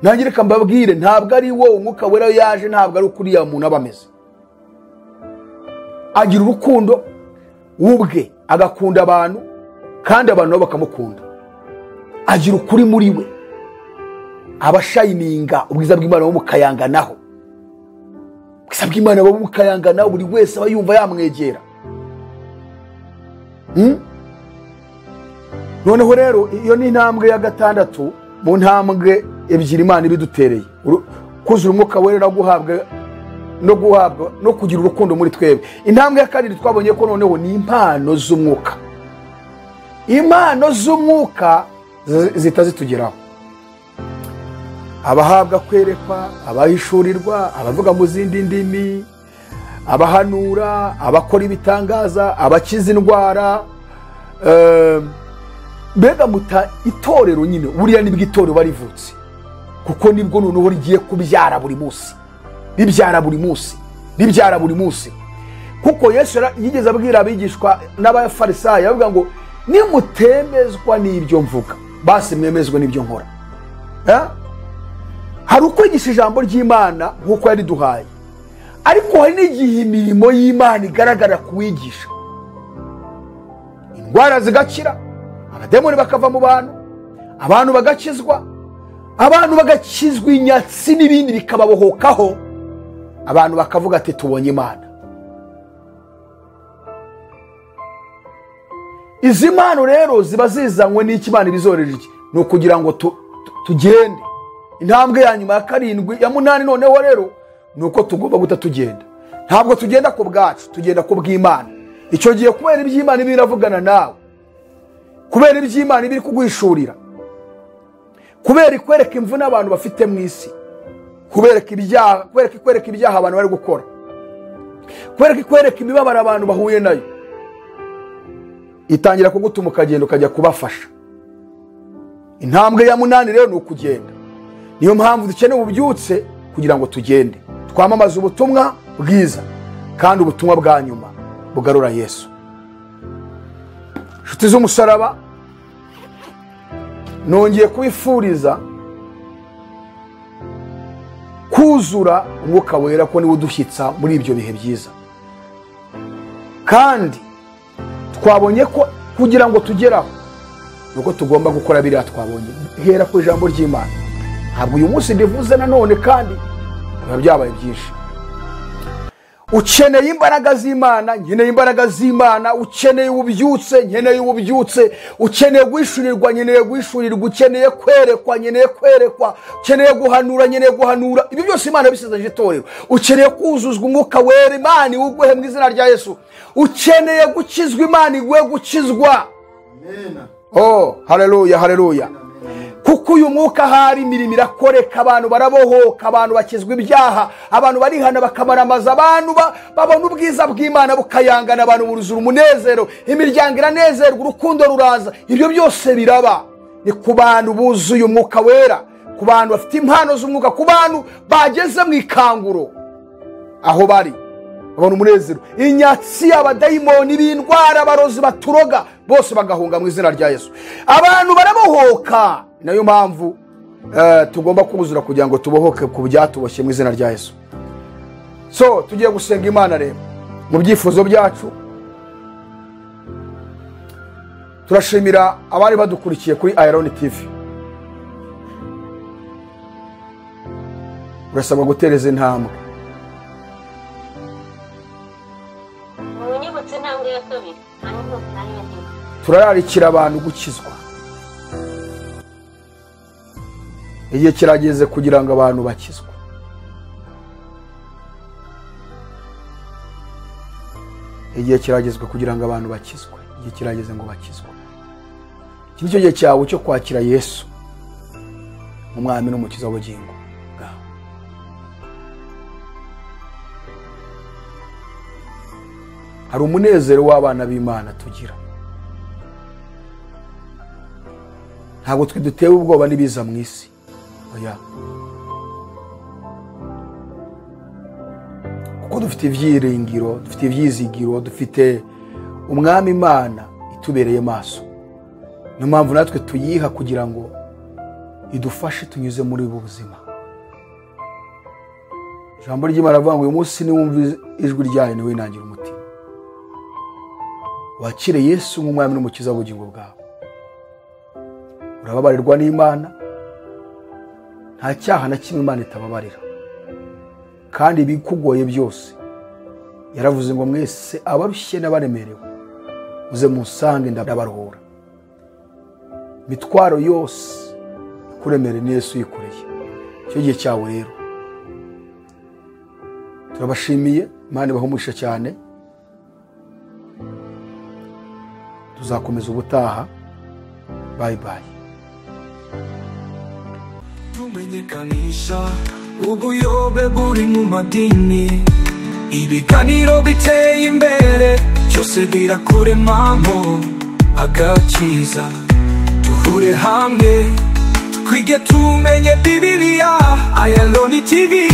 Nanjye reka mbabwire, ntabwo ari wo. Umwuka wera yaje ntabwo ari ukuriya muntu aba ameze. Agira urukundo ubwe, agakunda abantu kandi abantu nabo bakamukunda. Agira ukuri muri we, abashayininga ubwiza bw'Imana bo mukayanganaho. Ubwiza bw'Imana bo mukayanganaho, buri wese aba yumva yamwegera. Noneho rero iyo ni intambwe ya gatandatu mu ntambwe ebyiri Imana ibidutereye, kuzura umwuka wera no guhabwa no kugira urukundo muri twebwe. Intambwe ya karindwi twabonye ko noneho ni impano z'umwuka. Impano z'umwuka zita zitugeraho. Abahabwa kwerekwa, abahishurirwa, abavuga mu zindi ndimi, abahanura, abakora ibitangaza, abakiza indwara, mbega muta itorero nyine buriya nibwo itorero barivutse, kuko nibwo noneho rigiye kubyara buri munsi, ribyara buri munsi, ribyara buri munsi. Kuko Yesu yigeze abwira abigishwa n'abafarisayo, avuga ngo nimutemezwa n'ibyo mvuga, basi mwemezwe n'ibyo nkora. Hari ukwigisha ijambo ry'Imana nk'uko yariduhaye, ariko hari n'igihe imirimo y'Imana igaragara kuwigisha. Indwara zigakira, abademoni bakava mu bantu, abantu bagakizwa, abantu bagakizwa inyatsi n'ibindi bikababohokaho, abantu bakavuga ati tubonye Imana. Izi mpano rero ziba zizanywe n'iki Imana ibizoreje iki? Ni ukugira ngo tugende. Intambwe ya nyuma ya karindwi ya munani noneho rero ni uko tugomba guta tugenda. Ntabwo tugenda ku bwacu, tugenda ku bw'Imana. Icyo gihe kubera iby'Imana ibiravugana nawe, kubera iby'Imana ibiri kuguhishurira, kubera ikwereka imvune abantu bafite mu isi, kubereka ibyaha, kubereka ikwereka ibyaha abantu bari gukora, kubereka ikwereka imibabaro abantu bahuye nayo, itangira kugutuma ukagenda ukajya kubafasha. Intambwe ya munani rero ni ukugenda. Niyo mpamvu dukeneye ububyutse kugira ngo tugende, twamamaze ubutumwa bwiza, kandi ubutumwa bwa nyuma bugarura Yesu. Inshuti z'umusaraba, Nongeye kubifuriza kuzura Umwuka Wera, ko niwe udushyitsa muri ibyo bihe byiza. Kandi twabonye ko kugira ngo tugeraho nuko tugomba gukora biriya twabonye. Hera ku ijambo ry'Imana. Ntabwo uyu munsi ndivuze nanone, kandi biba byabaye byinshi. Ukeneye imbaraga z'Imana, nkeneye imbaraga z'Imana. Ukeneye ububyutse, nkeneye ububyutse. Ukeneye guhishurirwa, nkeneye guhishurirwa. Ukeneye kwerekwa, nkeneye kwerekwa. Ukeneye guhanura, nkeneye guhanura. Ibi byose Imana yabisezeranyije itorero. Ukeneye kuzuzwa Umwuka Wera, Imana iwuguhe mu izina rya Yesu. Ukeneye gukizwa, Imana iguhe gukizwa. Oh, haleluya, haleluya. Kuko uyu mwuka hari imirimo irakoreka, abantu barabohoka, abantu bakizwa ibyaha, abantu barihana bakamaramaza, abantu babona ubwiza bw'Imana bukayangana, abantu buruzura umunezero, imiryango iranezerwa, urukundo ruraza. Ibyo byose biraba ni ku bantu buzuye Umwuka Wera, ku bantu bafite impano z'umwuka, ku bantu bageze mu ikanguro aho bari babona umunezero. Inyatsi, abadayimoni b'indwara, abarozi baturoga bose bagahunga mu izina rya Yesu. Abantu barabohoka. Nayo mpamvu tugomba kuzura kugira ngo tubohoke ku byatuboshye mu izina rya Yesu. So tugiye gusenga Imana rero mu byifuzo byacu. Turashimira abari badukurikiye kuri Iron TV. Urasabwa gutereza intambwe. Turararikira abantu gukizwa. Igihe kirageze kugira ngo abantu bakizwe. Igihe kiragezwe kugira ngo abantu bakizwe. Igihe kirageze ngo bakizwe. Iki nicyo gihe cyawe cyo kwakira Yesu umwami n'umukiza w'ubugingo bwawe. Hari umunezero w'abana b'Imana tugira. Ntabwo twe dutewe ubwoba n'ibiza mu isi. Oya. Kuko dufite ibyiringiro, dufite ibyizigiro, dufite umwami Imana itubereye maso. Niyo mpamvu natwe tuyiha kugira ngo idufashe tunyuze muri ubu buzima. Ijambo ry'Imana rivuga ngo uyu munsi niwumva ijwi ryayo ntiwinangire umutima. Wakire Yesu nk'umwami n'umukiza w'ubugingo bwawe. Urababarirwa n'Imana. Nta cyaha na kimwe Imana itababarira. Kandi ibikugoye byose yaravuze ngo mwese abarushye n'abaremerewe muze munsange ndabaruhura. Imitwaro yose ikuremere ni Yesu yikoreye. Icyo gihe cyawe rero turabashimiye. Imana ibahe cyane. Tuzakomeza ubutaha. Bye bye. Tumenyekanisha ubuyobe buri mu madini, ibiganiro biteye imbere byose birakuremamo agakiza. Duhure hamwe twige tumenye Bibiliya. Ayaloni TV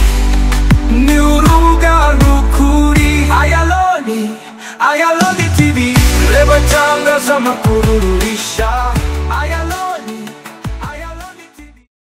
ni urubuga rukuri. Ayaloni, Ayaloni TV, reba itangazamakuru.